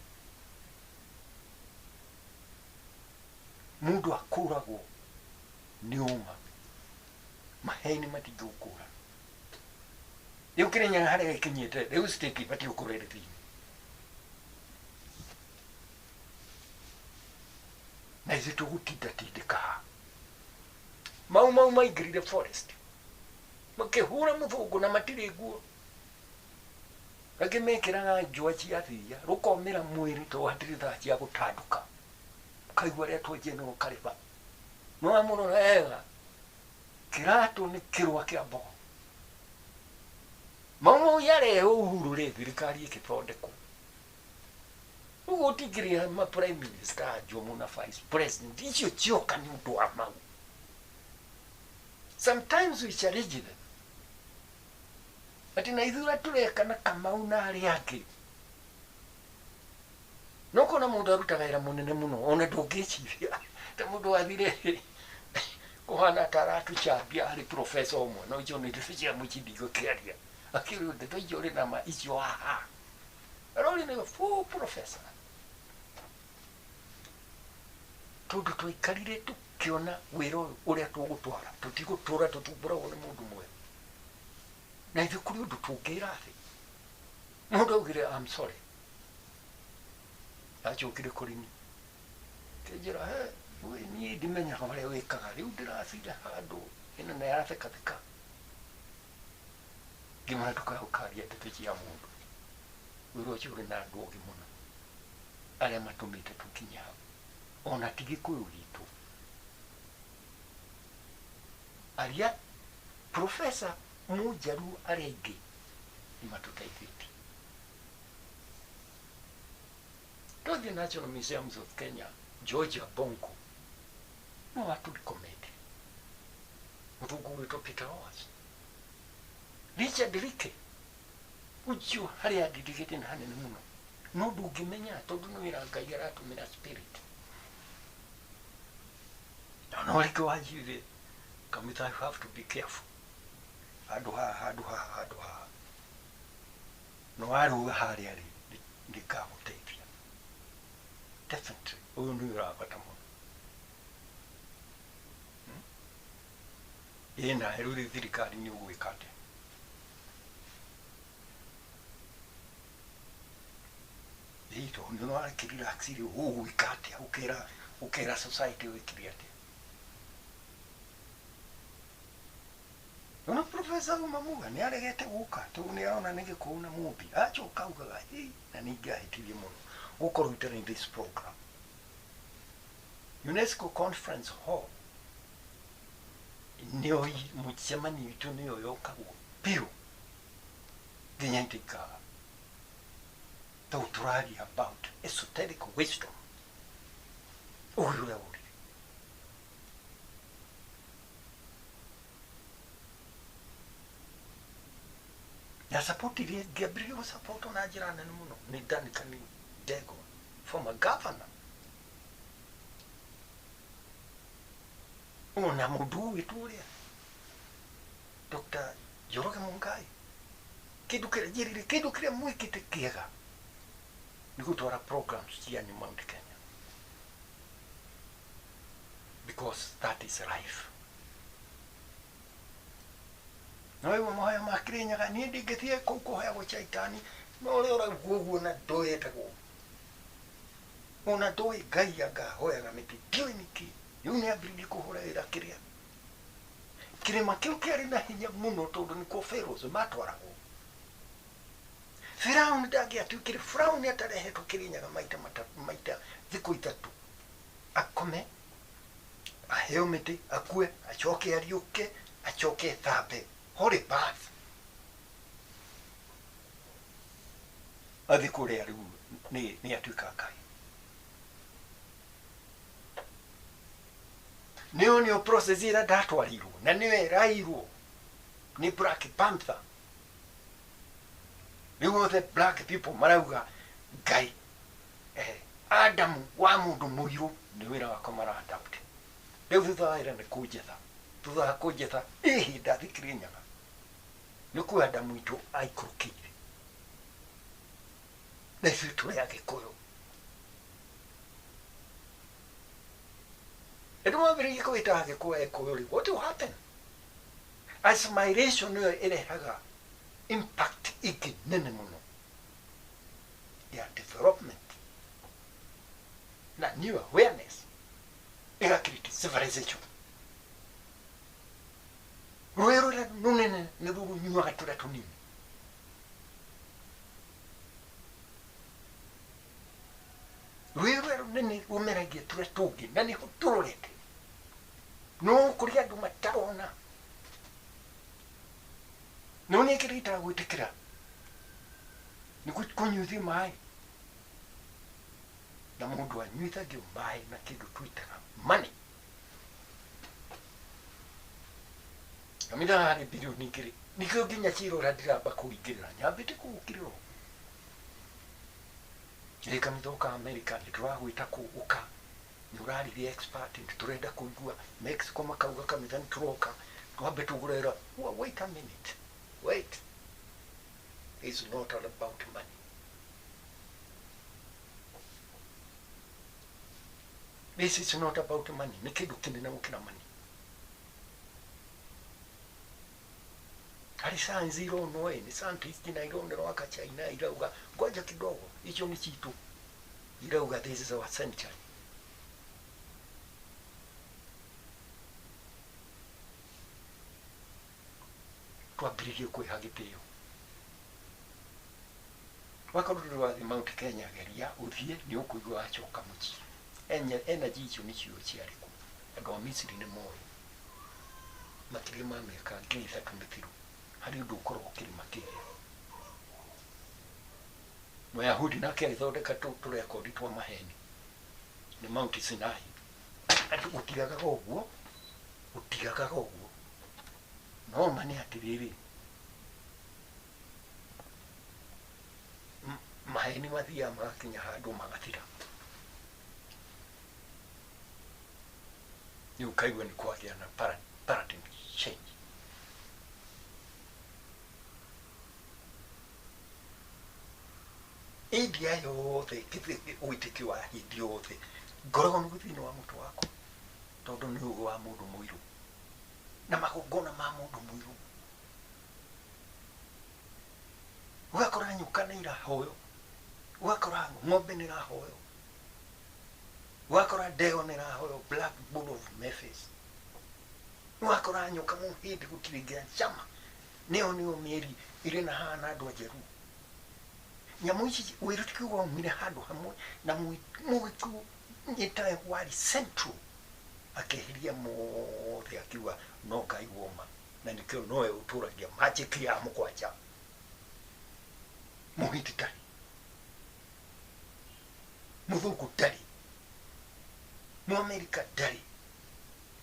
[SPEAKER 2] Mũndũ akũragwo nĩ ũma, maheni matingĩgũkũra. Rĩu Kĩrĩnyaga harĩa gĩkinyĩte rĩu state ibatiĩ gũkorwo ĩrĩ thĩinĩ. Na ithuĩ tũgũtinda tindĩka ha? Mau Mau maingĩrire forest makĩhũra mũthũngũ na matirĩ nguo. Angĩ mekĩraga njũa cia thiia rũkomĩra mwĩrĩ tondũ hatirĩ thaa cia gũtanduka. Ũkaigua rĩa twenje no karĩba. No wamũrora wega kĩratũ nĩ kĩrũa kĩa mbogo. Mau Mau yarehwo Uhuru rĩ thirikari ĩgĩthondekwo. Ũguo ũtingĩrĩha ma prime minister a Jomo na vice president icio cioka nĩ ũndũ wa Mau. Sometimes we challenge them. Atĩ na ithuĩ ũrĩa tũreka na Kamau na arĩa angĩ. No kona mũndũ arutaga wĩra mũnene mũno ona ndũngĩciria ta mũndũ wathire kũ Ũhana ta aratũcambia harĩ professor ũmwe, no icio nĩ ndeto cia mũcindingo kĩaria. Akĩrwo ndeto icio ũrĩ na ma icio haha. Arori nĩ full professor. Tondũ twaikarire tũkĩona wĩra ũyũ ũrĩa tũgũtwara, tũtigũtũra tũtumbũragwo nĩ mũndũ mwerũ. Na ithuĩ kũrĩ ũndũ tũngĩra thĩ. Mũndũ augire I'm sorry. Acokire kũrĩ niĩ. Kĩnjĩra, he, we niĩ ndimenyaga ũrĩa wĩkaga, rĩu ndĩracira handũ ĩno na yathekatheka. Ngĩmwĩra ndũkae gũkaria ndeto cia mũndũ. Wĩra ũcio ũrĩ na andũ ogĩ mũno arĩa matũmĩte tũkinye hau. Ona ti Gĩkũyũ gitũ. Aria professor Mũnjaruo arĩa aingĩ nĩ matũteithĩtie. Twathiĩ National Museums of Kenya, Georgia Bongo no atũrecommend mũthũngũ gwĩtwo Peter Owers. Richard Rike ũcio harĩa andirigĩte nĩ hanene mũno, no ndũngĩmenya tondũ nĩ wĩra Ngai aratũmĩra spirit. Na no rĩngĩ wanjirire Kamũita, you have to be careful handũ haha, handũ haha, handũ haha, no warũga harĩa rĩ, nĩngagũteithia definitely. Ũyũ nĩ wĩra wa bata mũno. Ĩ nawe rĩu rĩ thirikari nĩ ũgwĩka atĩa? Ĩ tondũ nĩ warakĩrelax rĩ, ũgwĩka atĩa? Ũkera ũkera society wĩkire atĩa? Ona professor uma muga nĩ aregete gũka tondũ nĩ arona nĩ Gĩkũyũ na Mũmbi. Acoka augaga hĩ, na nĩ ingĩahĩtirie mũno gũkorwo itarĩ in this program. UNESCO conference hall nĩyo mũcemanio itũ nĩyo yokagwo biũ nginya itikaga tondũ tũraria about esoteric wisdom, ũgĩ ũrĩa ũrire. Na support iria ngĩambĩrĩria gũsupport na njĩra nene mũno nĩ Duncan Ndegwa, former governor, ona mũndũ witũ ũrĩa Dr. Njoroge Mungai. Kĩndũ kĩrĩa njĩrire, kĩndũ kĩrĩa mwĩkĩte kĩega nĩ gũtwara programs cianyu Mount Kenya, because that is life. No rĩu mahoya ma Kĩrĩnyaga, niĩ ndingĩthiĩ kũu kũhoyagwo caitani, no ũrĩa ũrauga ũguo na ndũĩ etagwo, ona ndũĩ Ngai anga ahoyaga mĩtĩ, ndiũĩ nĩkĩ. Rĩu nĩ ambĩrĩirie kũhũra wĩra kĩrĩa kĩrĩma kĩu kĩarĩ na hinya mũno, tondũ nĩkuo pharaohs matwaragwo. Firauni ndangĩatuĩkire Firauni atarehetwo Kĩrĩnyaga maita matatũ, maita thikũ ithatũ, akome, aheo mĩtĩ, akue, acoke ariũke, acoke ethambe holy bath, athiĩ kũrĩa. Rĩu nĩ atuĩka Ngai. Nĩyo nĩyo process ĩrĩa ndatwarirwo na nĩyo ĩrairwo nĩ Black Panther. Rĩu othe black people marauga Ngai Adamu wa mũndũ mũirũ nĩ wĩra wakwa mara adapt. Rĩu thutha wa wĩra nĩ kũnjetha, thutha wa kũnjetha ĩhĩ ndathiĩ Kĩrĩnyaga nĩ kuo Adamu witũ aikũrũkĩire, na ithuĩ tũrĩ Agĩkũyũ. Ĩndĩ mwambĩrĩirie kwĩta Agĩkũyũ Ekũyũ rĩ, what will happen? Assimilation nĩyo ĩrehaga impact ĩngĩ nene mũno ya development na new awareness, ĩga create civilization. Rũĩ rũrĩa rũnene nĩ rũnyuaga tũrĩa tũnini. Rũĩ rũrĩa rũnene rũmeragia tũrĩa tũngĩ, na nĩho tũrorete, no kũrĩ andũ matarona. No nĩ kĩrĩa itagwĩtĩkĩra nĩ kũnyuithio maĩ, na mũndũ anyuithagio maĩ na kĩndũ twĩtaga money. Kamĩtha harĩ bilioni 2, nĩkĩo nginya cira ũrĩa ndiramba kũingĩrĩra, nyambĩte kũũkĩrĩra ũguo. Ĩ kanitha ũka America, nĩ tũragwĩta kũ ũka. Nĩ ũraririe expert nĩ tũrenda kũigua Mexico makauga kamitha nĩ tũroka twambe tũgũrera. Well, wait a minute, wait, it's not all about money. This is not about money. Nĩ kĩndũ kĩnene gũkĩra money. Harĩ science ironwo ĩ nĩ scientist na ironerwo aka China irauga ngoja kidogo icio nĩ citũ irauga this is our century. Twambĩrĩrie kwĩha gĩtĩo wakorwo ndũrĩ wathiĩ Mount Kenya geria ũthiĩ nĩ ũkũigua wacoka mũciĩ. Energy icio nĩcio ciarĩ kuo. Andũ a Misiri nĩ moĩ makĩria ma mĩaka 3,000 mĩthiru harĩ ũndũ ũkoragwo kĩrĩma kĩrĩa. Mũyahudi nake agĩthondeka tũrekondi twa maheni nĩ Mount Sinai. Andũ gũtigagaga ũguo, gũtigagaga ũguo. No ma nĩ atĩrĩrĩ, maheni mathiaga magakinya handũ magathira. Rĩu ũkaigua nĩ kwagĩa na paradigm change. India yothe wĩtĩkio wa Hindi yothe ngoragwo nĩguo thĩinĩ wa mũtwe wakwa tondũ nĩ ũgĩ wa mũndũ mũirũ na magongona ma mũndũ mũirũ. Ũgakora nyoka nĩ irahoywo, ũgakora ng'ombe nĩ irahoywo, ũgakora ndegwa nĩ irahoywo, Black Bull of Memphis. Ũgakora nyoka mũhĩndĩ gũtirĩ nginya njama nĩyo nĩyo mĩeri ĩrĩ na haha na andũ a Njeru. Nyamũ ici wĩrutĩki waumire handũ hamwe na mũgĩkũyũ nyĩtae warĩ central akĩeheria mothe akiuga no Ngai woma na nĩkĩo nowe ũtũragia magic ya mũgwanja. Mũhindi ndarĩ, mũthũngũ ndarĩ, mũamerika ndarĩ,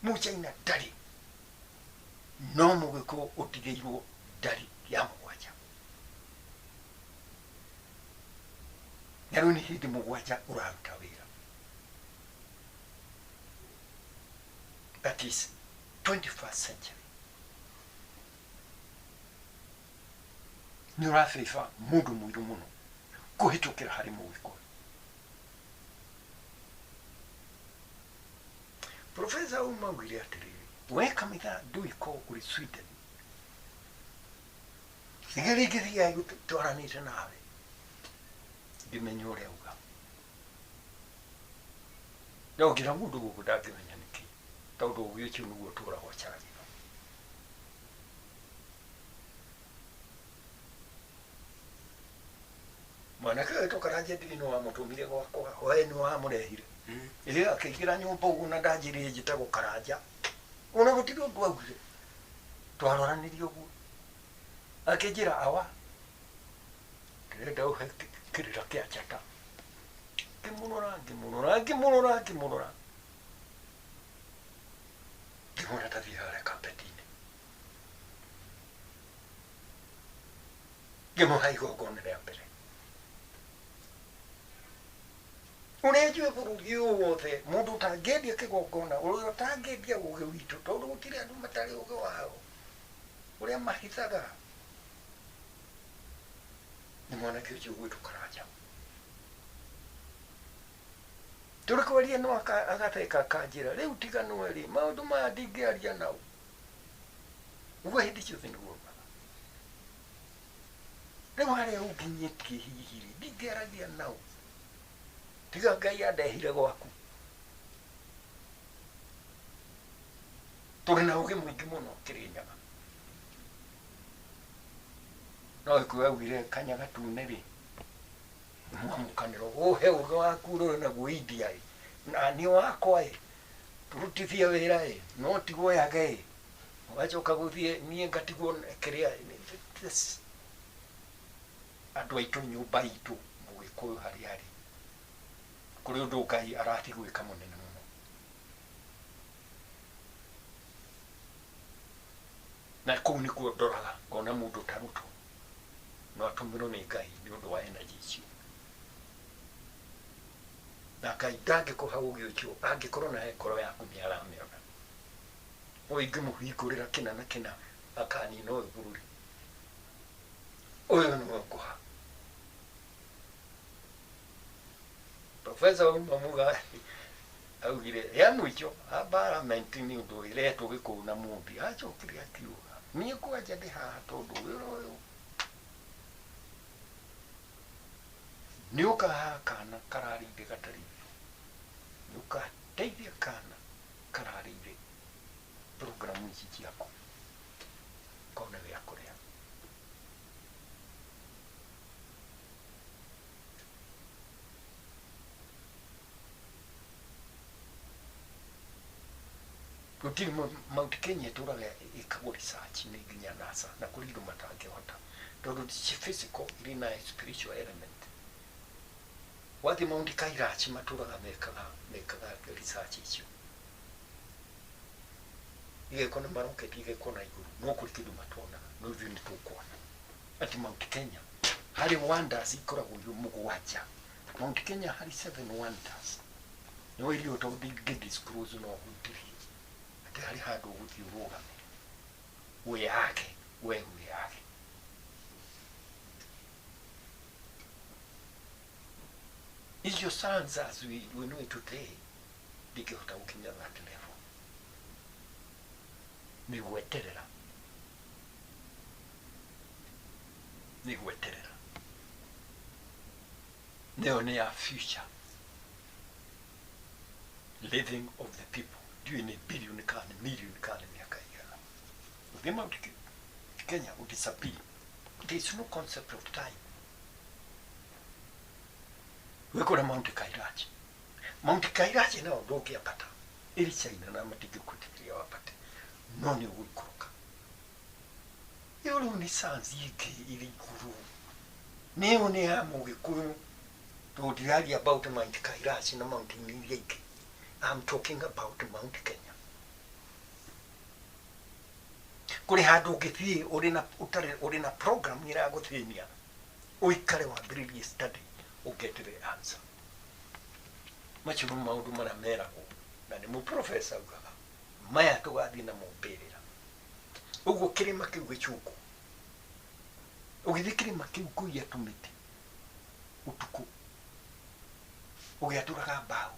[SPEAKER 2] mũchaina ndarĩ, no mũgĩkũyũ ũtigĩirwo ndari ya mũgwanja. Na rĩu nĩ hĩndĩ mũgwanja ũraruta wĩra. That is 21st century. Nĩ ũrabĩba mũndũ mũirũ mũno kũhĩtũkĩra harĩ mũgĩkũyũ. Professor Uma augire atĩrĩrĩ, we kamitha ndũĩ ko ũrĩ Sweden. Igĩrĩ ingĩthiaga twaranĩte nawe ngĩmenya ũrĩa auga. No ngira mũndũ gũkũ ndangĩmenya nĩkĩ tondũ ũgĩ ũcio nĩguo ũtũraga ũcaragĩra. Mwanake ũyũ Karanja ndini nĩ wamũtũmire gwakwa, we nĩ wamũrehire. Ĩ akĩingĩra nyũmba ũguo na ndanjĩrire njĩtagwo Karanja. Ona gũtirĩ ũndũ augire. Twaroranirie ũguo. Akĩnjĩra awa, ndĩrenda ũhe kĩrĩra kĩa njata. Ngĩmũrora, ngĩmũrora, ngĩmũrora, ngĩmũrora. Ngĩmwĩra tathiĩ harĩa kapeti-inĩ. Ngĩmũhe igongona rĩa mbere. Ũrĩa njũĩ bũrũri ũyũ wothe mũndũ ũtangĩendia kĩgongona, ũrĩa ũtangĩendia ũgĩ witũ, tondũ gũtirĩ andũ matarĩ ũgĩ wao, ũrĩa mahithaga nĩ mwanake ũcio ũgwĩtwo Karanja. Tũrĩ kwaria no agatheka akanjĩra rĩu tiga nĩwe rĩ maũndũ maya ndingĩaria nao. Ũguo hĩndĩ ciothe nĩguo augaga. Rĩu harĩa ũnginyĩtie hihi rĩ ndingĩaragia nao. Tiga Ngai andehire gwaku. Tũrĩ na ũgĩ mũingĩ mũno Kĩrĩnyaga. No gĩkũyũ augire kanya gatune rĩ mwamũkanĩro ũhe ũgĩ waku ũrĩ naguo India ĩ na niĩ wakwa ĩ tũrutithie wĩra ĩ no tigwoyage ĩ ũgacoka gũthiĩ niĩ ngatigwo kĩrĩa this andũ aitũ nyũmba itũ mũgĩkũyũ harĩa arĩ kũrĩ ũndũ Ngai arathiĩ gwĩka mũnene mũno. Na kũu nĩkuo ndoraga ngona mũndũ ta Ruto no atũmĩrwo nĩ Ngai nĩ ũndũ wa energy icio. Na Ngai ndangĩkũha ũgĩ ũcio angĩkorwo na ngoro yaku nĩ aramĩona. Ũingĩmũhingũrĩra kĩna na kĩna akanina ũyũ bũrũri. Ũyũ nĩwe ũkũha. Professor Uma Muga augire ya mũico parliament nĩ ũndũ ĩretwo Gĩkũyũ na Mũmbi acokire akiuga niĩ kwanja ndĩ haha tondũ wĩra ũyũ nĩ ũkaha kana kararĩire gatarĩ irio, nĩ ũkateithia kana kararĩire programu ici ciaku kone gĩa kũrĩa. Gũtirĩ Mount Kenya ĩtũraga ĩkagwo research nĩ nginya NASA na kũrĩ indo matangĩhota tondũ ti physical irĩ na spiritual element. Wathiĩ Mount Kailash matũraga mekaga research icio. Igekwo na maroketi igekwo na igũrũ no kũrĩ kĩndũ matonaga no ithuĩ nĩ tũkuona atĩ Mount Kenya harĩ wonders ikoragwo irĩ mũgwanja. Mount Kenya harĩ 7 wonders. No irio tondũ ndingĩ disclose no hutirie atĩ harĩ handũ ũgũthiĩ ũrũgame wĩyake we wĩyake. Icio science as we know it today ndingĩhota gũkinya that level. Nĩ gweterera. Nĩ gweterera. Nĩyo nĩ ya future living of the people. Ndiũĩ nĩ billion kana nĩ million kana nĩ mĩaka igana. Ũthiĩ Mount Kenya will disappear. There is no concept of time. Wĩkũrĩa Mount Kailash. Mount Kailash nayo ndũngĩambata. Ĩrĩ China na matingĩgwĩtĩkĩria wambate. No nĩ ũgũikũrũka. Ĩyo rĩu nĩ science ĩngĩ ĩrĩ igũrũ. Nĩyo nĩ ya Mũgĩkũyũ. Tondũ ndiraria about Mount Kailash na mountain iria ingĩ. I'm talking about Mount Kenya. Kũrĩ handũ ũngĩthiĩ ũrĩ na ũtarĩ ũrĩ na program ĩragũthĩnia ũikare wambĩrĩrie study ũgetere answer. Macio nĩ maũndũ marĩa meragwo na nĩ mũprofesa augaga maya tũgathiĩ namo mbĩrĩra. Ũguo kĩrĩma kĩu gĩcungu ũgĩthiĩ kĩrĩma kĩu kũiya tũmĩtĩ ũtukũ ũgĩatũraga mbaũ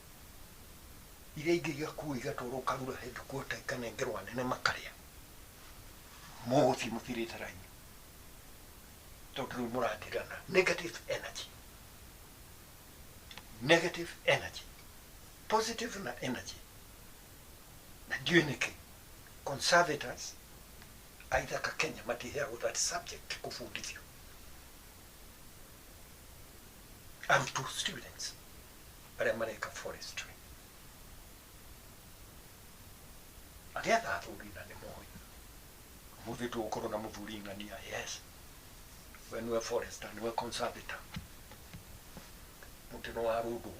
[SPEAKER 2] iria ingĩ igakuo igatwarwo ũkarura headquarter ikanengerwo anene makarĩa mũgũthiĩ mũthirĩte raini tondũ rĩu mũratirana negative energy. Negative energy. Positive na energy. Na ndiũĩ nĩkĩ conservators aithaka Kenya matiheagwo that subject kũbundithio arutwo students arĩa mareka forestry arĩa athuri na nĩ moĩ ũmũthĩ tũgũkorwo na mũthuri ng'ania yes we nĩwe forester nĩwe conservator mũtĩ nĩ warũndwo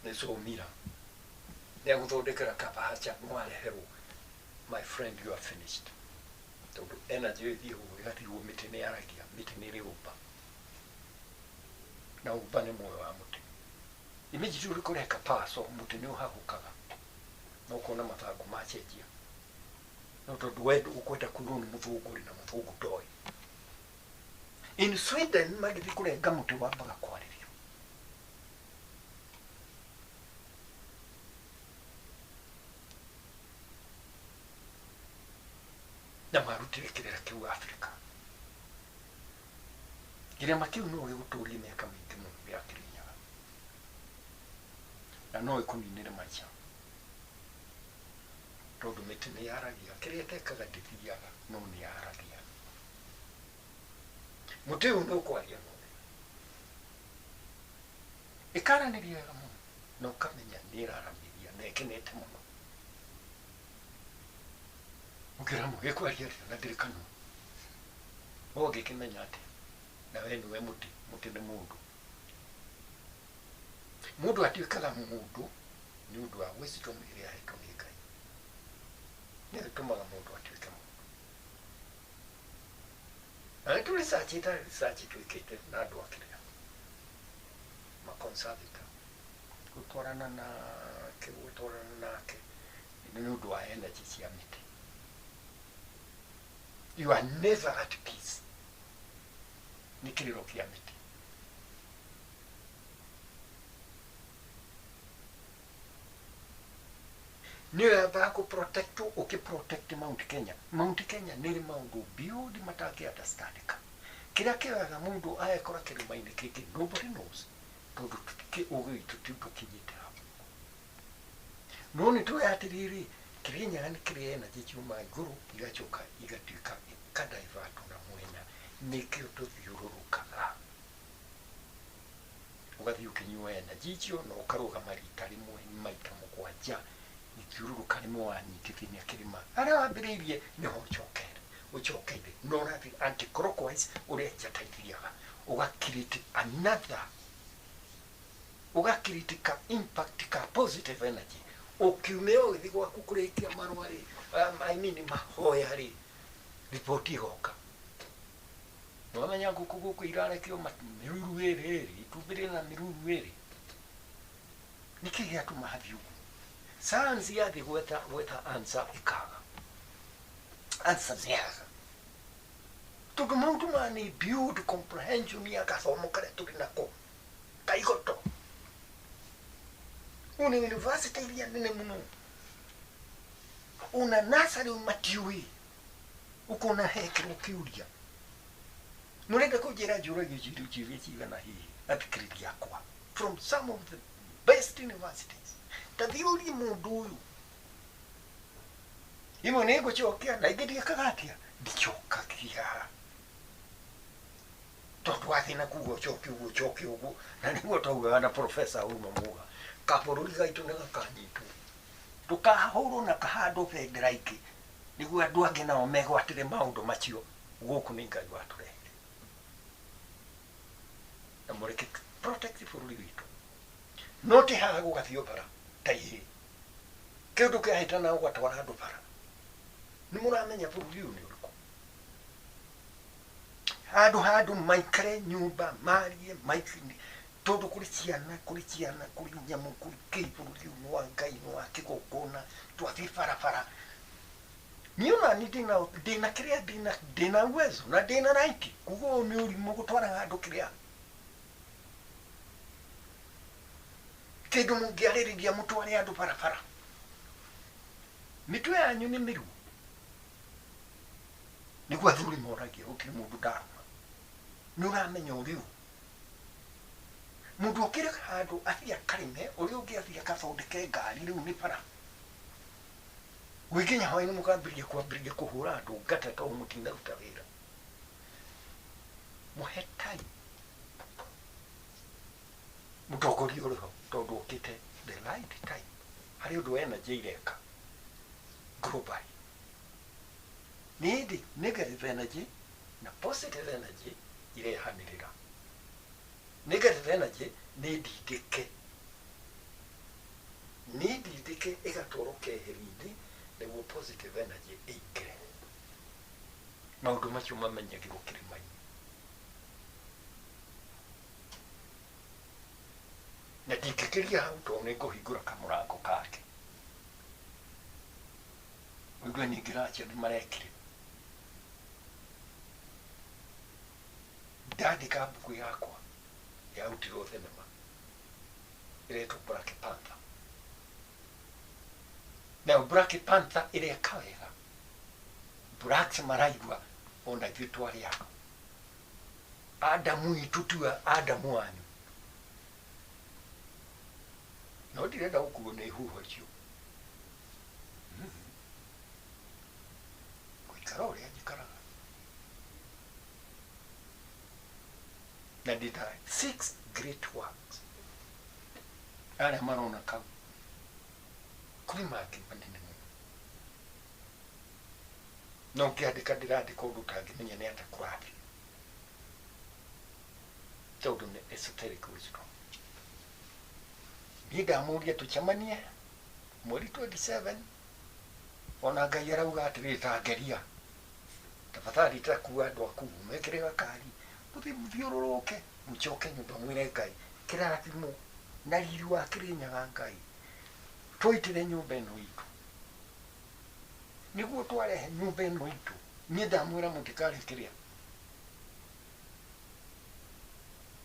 [SPEAKER 2] nĩ cũmira nĩ agũthondekera kabahaca nĩ wareherwo my friend you are finished tondũ energy ĩyo ĩthiĩ ũguo ĩgatigwo mĩtĩ nĩ yaragia mĩtĩ nĩ ĩrĩ ũmba na ũmba nĩ muoyo wa mũtĩ. Imagine ũrĩ kũreka paso mũtĩ nĩ ũhahũkaga na ũkona mathangũ macenjia no tondũ we ũkwenda kwĩrwo nĩ mũthũngũ rĩ na mũthũngũ ndoĩ. In Sweden magĩthiĩ kũrenga mũtĩ wambaga kwarĩrio. Na marutire kĩrĩra kĩu Afrika. Kĩrĩma kĩu no gĩgũtũrie mĩaka mĩingĩ mũno gĩa Kĩrĩnyaga na no ĩkũninĩre maica tondũ mĩtĩ nĩ yaragia kĩrĩa ĩtekaga ndĩthiaga no nĩ yaragia. Mũtĩ ũyũ nĩ ũkwaria no ĩkaranĩria wega mũno na ũkamenya nĩ ĩraranĩria na ĩkenete mũno. Ũkĩra gĩkwaria atĩa na ndĩrĩ kanua ũngĩkĩmenya atĩa na we nĩwe mũtĩ mũtĩ nĩ mũndũ. Mũndũ atuĩkaga mũndũ nĩ ũndũ wa wisdom ĩrĩa ahetwo nĩ Ngai. Nĩyo ĩtũmaga mũndũ atuĩke mũndũ. Na nĩ tũ research ĩtarĩ research twĩkĩte na andũ a kĩrĩa conservator gũtwarana nake gũtwarana nake nĩ ũndũ wa energy cia mĩtĩ. You are never at peace nĩ kĩrĩro kĩa mĩtĩ. Nĩyo yambaga kũ protect ũkĩ protect Mount Kenya. Mount Kenya nĩ ĩrĩ maũndũ beyond matangĩ understandĩka. Kĩrĩa kĩoyaga mũndũ agekora kĩrĩma-inĩ kĩngĩ nobody knows, tondũ ũgĩ witũ ti ndũkinyĩte hau. No nĩ tũĩ atĩrĩrĩ, Kĩrĩnyaga nĩ kĩrĩ energy ciumaga igũrũ igacoka igatuĩka ikadaivatwo na mwena, nĩkĩo tũthiũrũrũkaga. Ũgathiĩ ũkĩnyua energy icio na ũkarũgama rita rĩmwe maita mũgwanja ithiũrũrũka rĩmwe wanyitithania kĩrĩma harĩa wambĩrĩirie nĩho ũcokeire ũcokeire no ũrathiĩ anti-clockwise ũrĩa njata ithiaga ũgakirĩte another ũgakirĩte ka impact ka positive energy ũkiumĩra ũgĩthiĩ gwaku kũrĩkia marũa rĩ I mean mahoya rĩ riboti ĩgoka nĩwamenya ngũkũ gũkũ irarekio mĩruru ĩrĩ ĩrĩ itumbĩ rĩna mĩruru ĩrĩ nĩkĩ gĩatũma hathiĩ ũguo sayansi yathiĩ gwetha gwetha answer ĩkaga answer nĩyaga tondũ maũndũ maya nĩ beyond comprehension ya gathomo karĩa tũrĩ nako kaigoto una university iria nene mũno una nasarĩ matiũĩ ũkona hekĩrwo kĩũria mũrenda kũnjĩra njũragio ciũria cigana hihi athikĩrĩria akwa from some of the best universities ta thiĩ ũrie mũndũ ũyũ imwe nĩ ngũcokia na ingĩ ndiĩkaga atĩa ndicokagia tondũ wathiĩ na kuga ũcoke ũguo ũcoke ũguo na nĩguo twaugaga na professor Huruma Muga kabũrũri gaitũ nĩ gakanyitwo ndũkahũrwo na kahandwo bendera ingĩ nĩguo andũ angĩ nao megwatĩre maũndũ macio gũkũ nĩ Ngai watũrehere na mũreke protect bũrũri witũ no ti haha gũgathio bara ta ihĩ kĩndũ kĩahĩtana ũgatwara andũ bara nĩ mũramenya bũrũri ũyũ nĩ ũrĩkũ handũ handũ maikare nyũmba marie maikare tondũ kũrĩ ciana kũrĩ ciana kũrĩ nyamũ kũrĩ kĩ bũrũri ũyũ nĩ wa Ngai nĩ wa kĩgongona twathiĩ barabara niĩ ona ni ndĩna ndĩna kĩrĩa ndĩna ndĩna uwezo na ndĩna right kuga ũyũ nĩ ũrimũ gũtwaraga andũ kĩrĩa kĩndũ mũngĩarĩrĩria mũtware andũ barabara mĩtwe yanyu nĩ mĩruo nĩguo athuri moragia gũtirĩ mũndũ ndaruma nĩ ũramenya ũrĩu mũndũ okĩre handũ athiĩ akarĩme ũrĩa ũngĩ athiĩ akathondeke ngari rĩu nĩ bara gwĩkinya hwaĩ-inĩ mũkambĩrĩria kwambĩrĩria kũhũra andũ ngata tondũ mũtinaruta wĩra mũhe time mũtongoria ũrĩ ho tondũ okĩte the right time harĩ ũndũ energy ireka globally nĩ hĩndĩ negative energy na positive energy irehanĩrĩra negative energy nĩ ndindĩke nĩ ndindĩke ĩgatwarwo keheri-inĩ nĩguo positive energy ĩingĩre maũndũ macio mamenyagĩrwo kĩrĩma-inĩ na ndingĩkĩria hau tondũ nĩ ngũhingũra kamũrango kake ũigue ningĩ racio nĩ marekire ndandĩka mbuku yakwa yarutirwo thenema ĩretwo Black Panther nayo Black Panther ĩreka wega blacks maraigua ona ithuĩ twarĩ a Adamu itũ tiwe Adamu wanyu no ndirenda gũkuo nĩ huho icio gũikara ũrĩa njikaraga na ndĩna six great works arĩa marona kau kũrĩ mangĩ manene mũno no ngĩandĩka ndĩrandĩka ũndũ ũtangĩmenya nĩ atĩa kũrathiĩ tondũ nĩ esoteric wisdom niĩ ndamũria tũcemanie mweri 27 ona Ngai arauga atĩrĩrĩ ta ngeria tafadhali takua andũ aku mekĩre gakari mũthiĩ mũthiũrũrũke mũcoke nyũmba mwĩre Ngai kĩrathimo Na riri wa Kĩrĩnyaga Ngai twaitire nyũmba ĩno itũ nĩguo twarehe nyũmba ĩno itũ. Niĩ ndamwĩra mũtikarĩa kĩrĩa,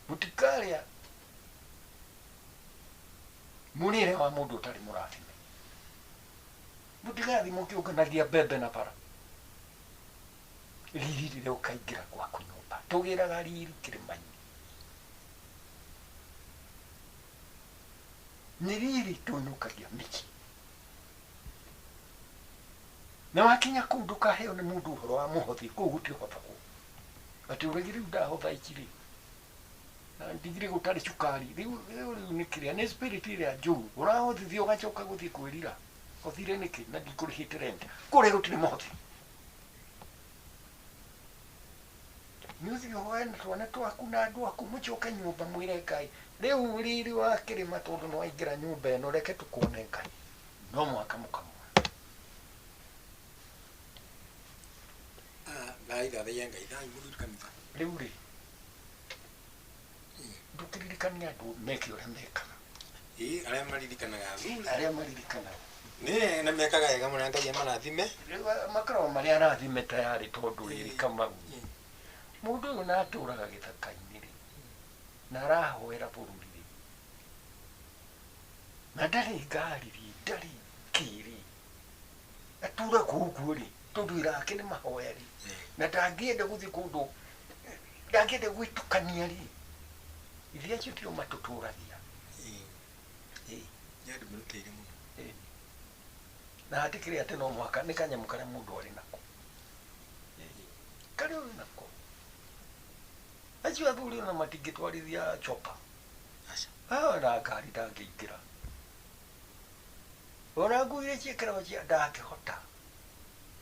[SPEAKER 2] mũtikarĩa mũrĩre wa mũndũ ũtarĩ mũrathime, mũtigathiĩ mũkĩũnganagia mbembe na bara. Riri rĩrĩa ũkaingĩra gwaku nyũmba, tũgĩraga riri kĩrĩma-inĩ, nĩ riri tũinũkagia mĩciĩ. Na wakinya kũu ndũkaheo nĩ mũndũ ũhoro wa mũhothi, kũu gũtihothagwo. Atĩ ũregi rĩu ndahotha ici rĩ, na ndigire gũtarĩ cukari, rĩu rĩu rĩu nĩ kĩrĩa, nĩ spirit ĩrĩa njũru. Ũrahothithio ũgacoka gũthiĩ kwĩrira. Hothire nĩkĩ na ndikũrĩhĩte rent? Kũrĩa gũtirĩ mũhothi. Nĩ ũthiĩ ũhoe na twana twaku na andũ aku, mũcoke nyũmba mwĩre Ngai, rĩu riri wa kĩrĩma tondũ nĩ waingĩra nyũmba ĩno, reke tũkuone Ngai. No mũhaka mũkamuona.
[SPEAKER 1] Thai thathaiya Ngai thai mũthuri kanitha.
[SPEAKER 2] Rĩu rĩ, ndũkĩririkania andũ meke ũrĩa mekaga.
[SPEAKER 1] Ĩĩ, arĩa maririkanaga athuri.
[SPEAKER 2] Arĩa maririkanaga.
[SPEAKER 1] Nĩ na mekaga wega mũno, Ngai amarathime.
[SPEAKER 2] Rĩu makoragwo marĩ arathime tayarĩ tondũ rĩrĩ Kamau. Mũndũ ũyũ na atũraga gĩthaka-inĩ rĩ, na arahoera bũrũri rĩ, na ndarĩ ngari rĩ, ndarĩ kĩ rĩ, atũraga ũguo rĩ, tondũ wĩra wake nĩ mahoya rĩ, na ndangĩenda gũthiĩ kũndũ, ndangĩenda gwĩtukania rĩ, ithe acio tio matũtũragia.
[SPEAKER 1] Ĩĩ. Nĩ andũ merutĩire mũno.
[SPEAKER 2] Na hatikĩrĩ atĩ no mũhaka nĩ kanyamũ karĩa mũndũ arĩ nako, karĩa ũrĩ nako. Acio athuri ona matingĩtwarithia chopa.
[SPEAKER 1] Aca.
[SPEAKER 2] Na ngari ndangĩingĩra, ona nguo iria ciĩkĩragwo cia ndangĩhota.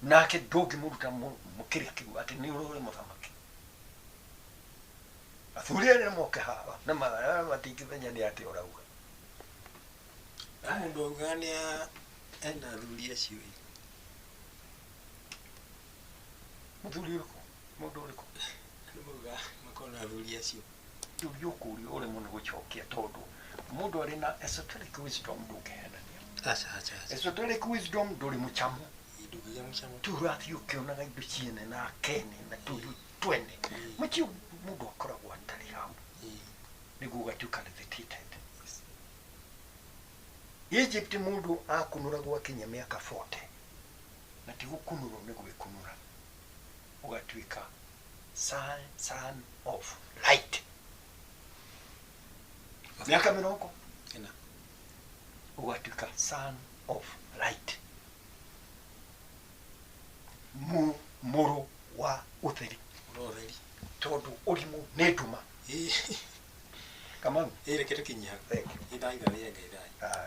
[SPEAKER 2] Nake ndũngĩmũruta kĩrĩa kĩu atĩ nĩ ũrĩ mũthamaki. Athuri arĩa moke haha na matingĩmenya nĩ atĩa ũrauga.
[SPEAKER 1] Na mũndũ augaga nĩ ena athuri acio ĩ.
[SPEAKER 2] Mũthuri ũrĩkũ? Mũndũ ũrĩkũ?
[SPEAKER 1] Andũ maugaga makoragwo na athuri acio.
[SPEAKER 2] Kĩũria ũkũrio ũremwo nĩ gũcokia, tondũ mũndũ arĩ na esoteric wisdom ndũngĩhenania.
[SPEAKER 1] Aca, aca, aca.
[SPEAKER 2] Esoteric wisdom ndũrĩ mũcamo.
[SPEAKER 1] Ndũngĩgĩa mũcamo.
[SPEAKER 2] Tu ũrathiĩ ũkĩonaga indo ciene na akene na tũndũ twene mũcio mũndũ akoragwo atarĩ hau nĩguo ũgatuĩka levitated. Egypt mũndũ akunũragwo akinya mĩaka 40, na ti gũkunũrwo nĩ gwĩkunũra, ũgatuĩka son of light mĩaka 40.
[SPEAKER 1] Ĩna.
[SPEAKER 2] Ũgatuĩka son of light, mũrũ wa ũtheri.
[SPEAKER 1] Ũrĩa ũtheri.
[SPEAKER 2] Tondũ ũrimũ nĩ nduma. Kamau.
[SPEAKER 1] Ĩĩ, reke tũkinyie hau.
[SPEAKER 2] Thank you.
[SPEAKER 1] Ĩ, thai thathaiya Ngai thai.
[SPEAKER 2] Ah.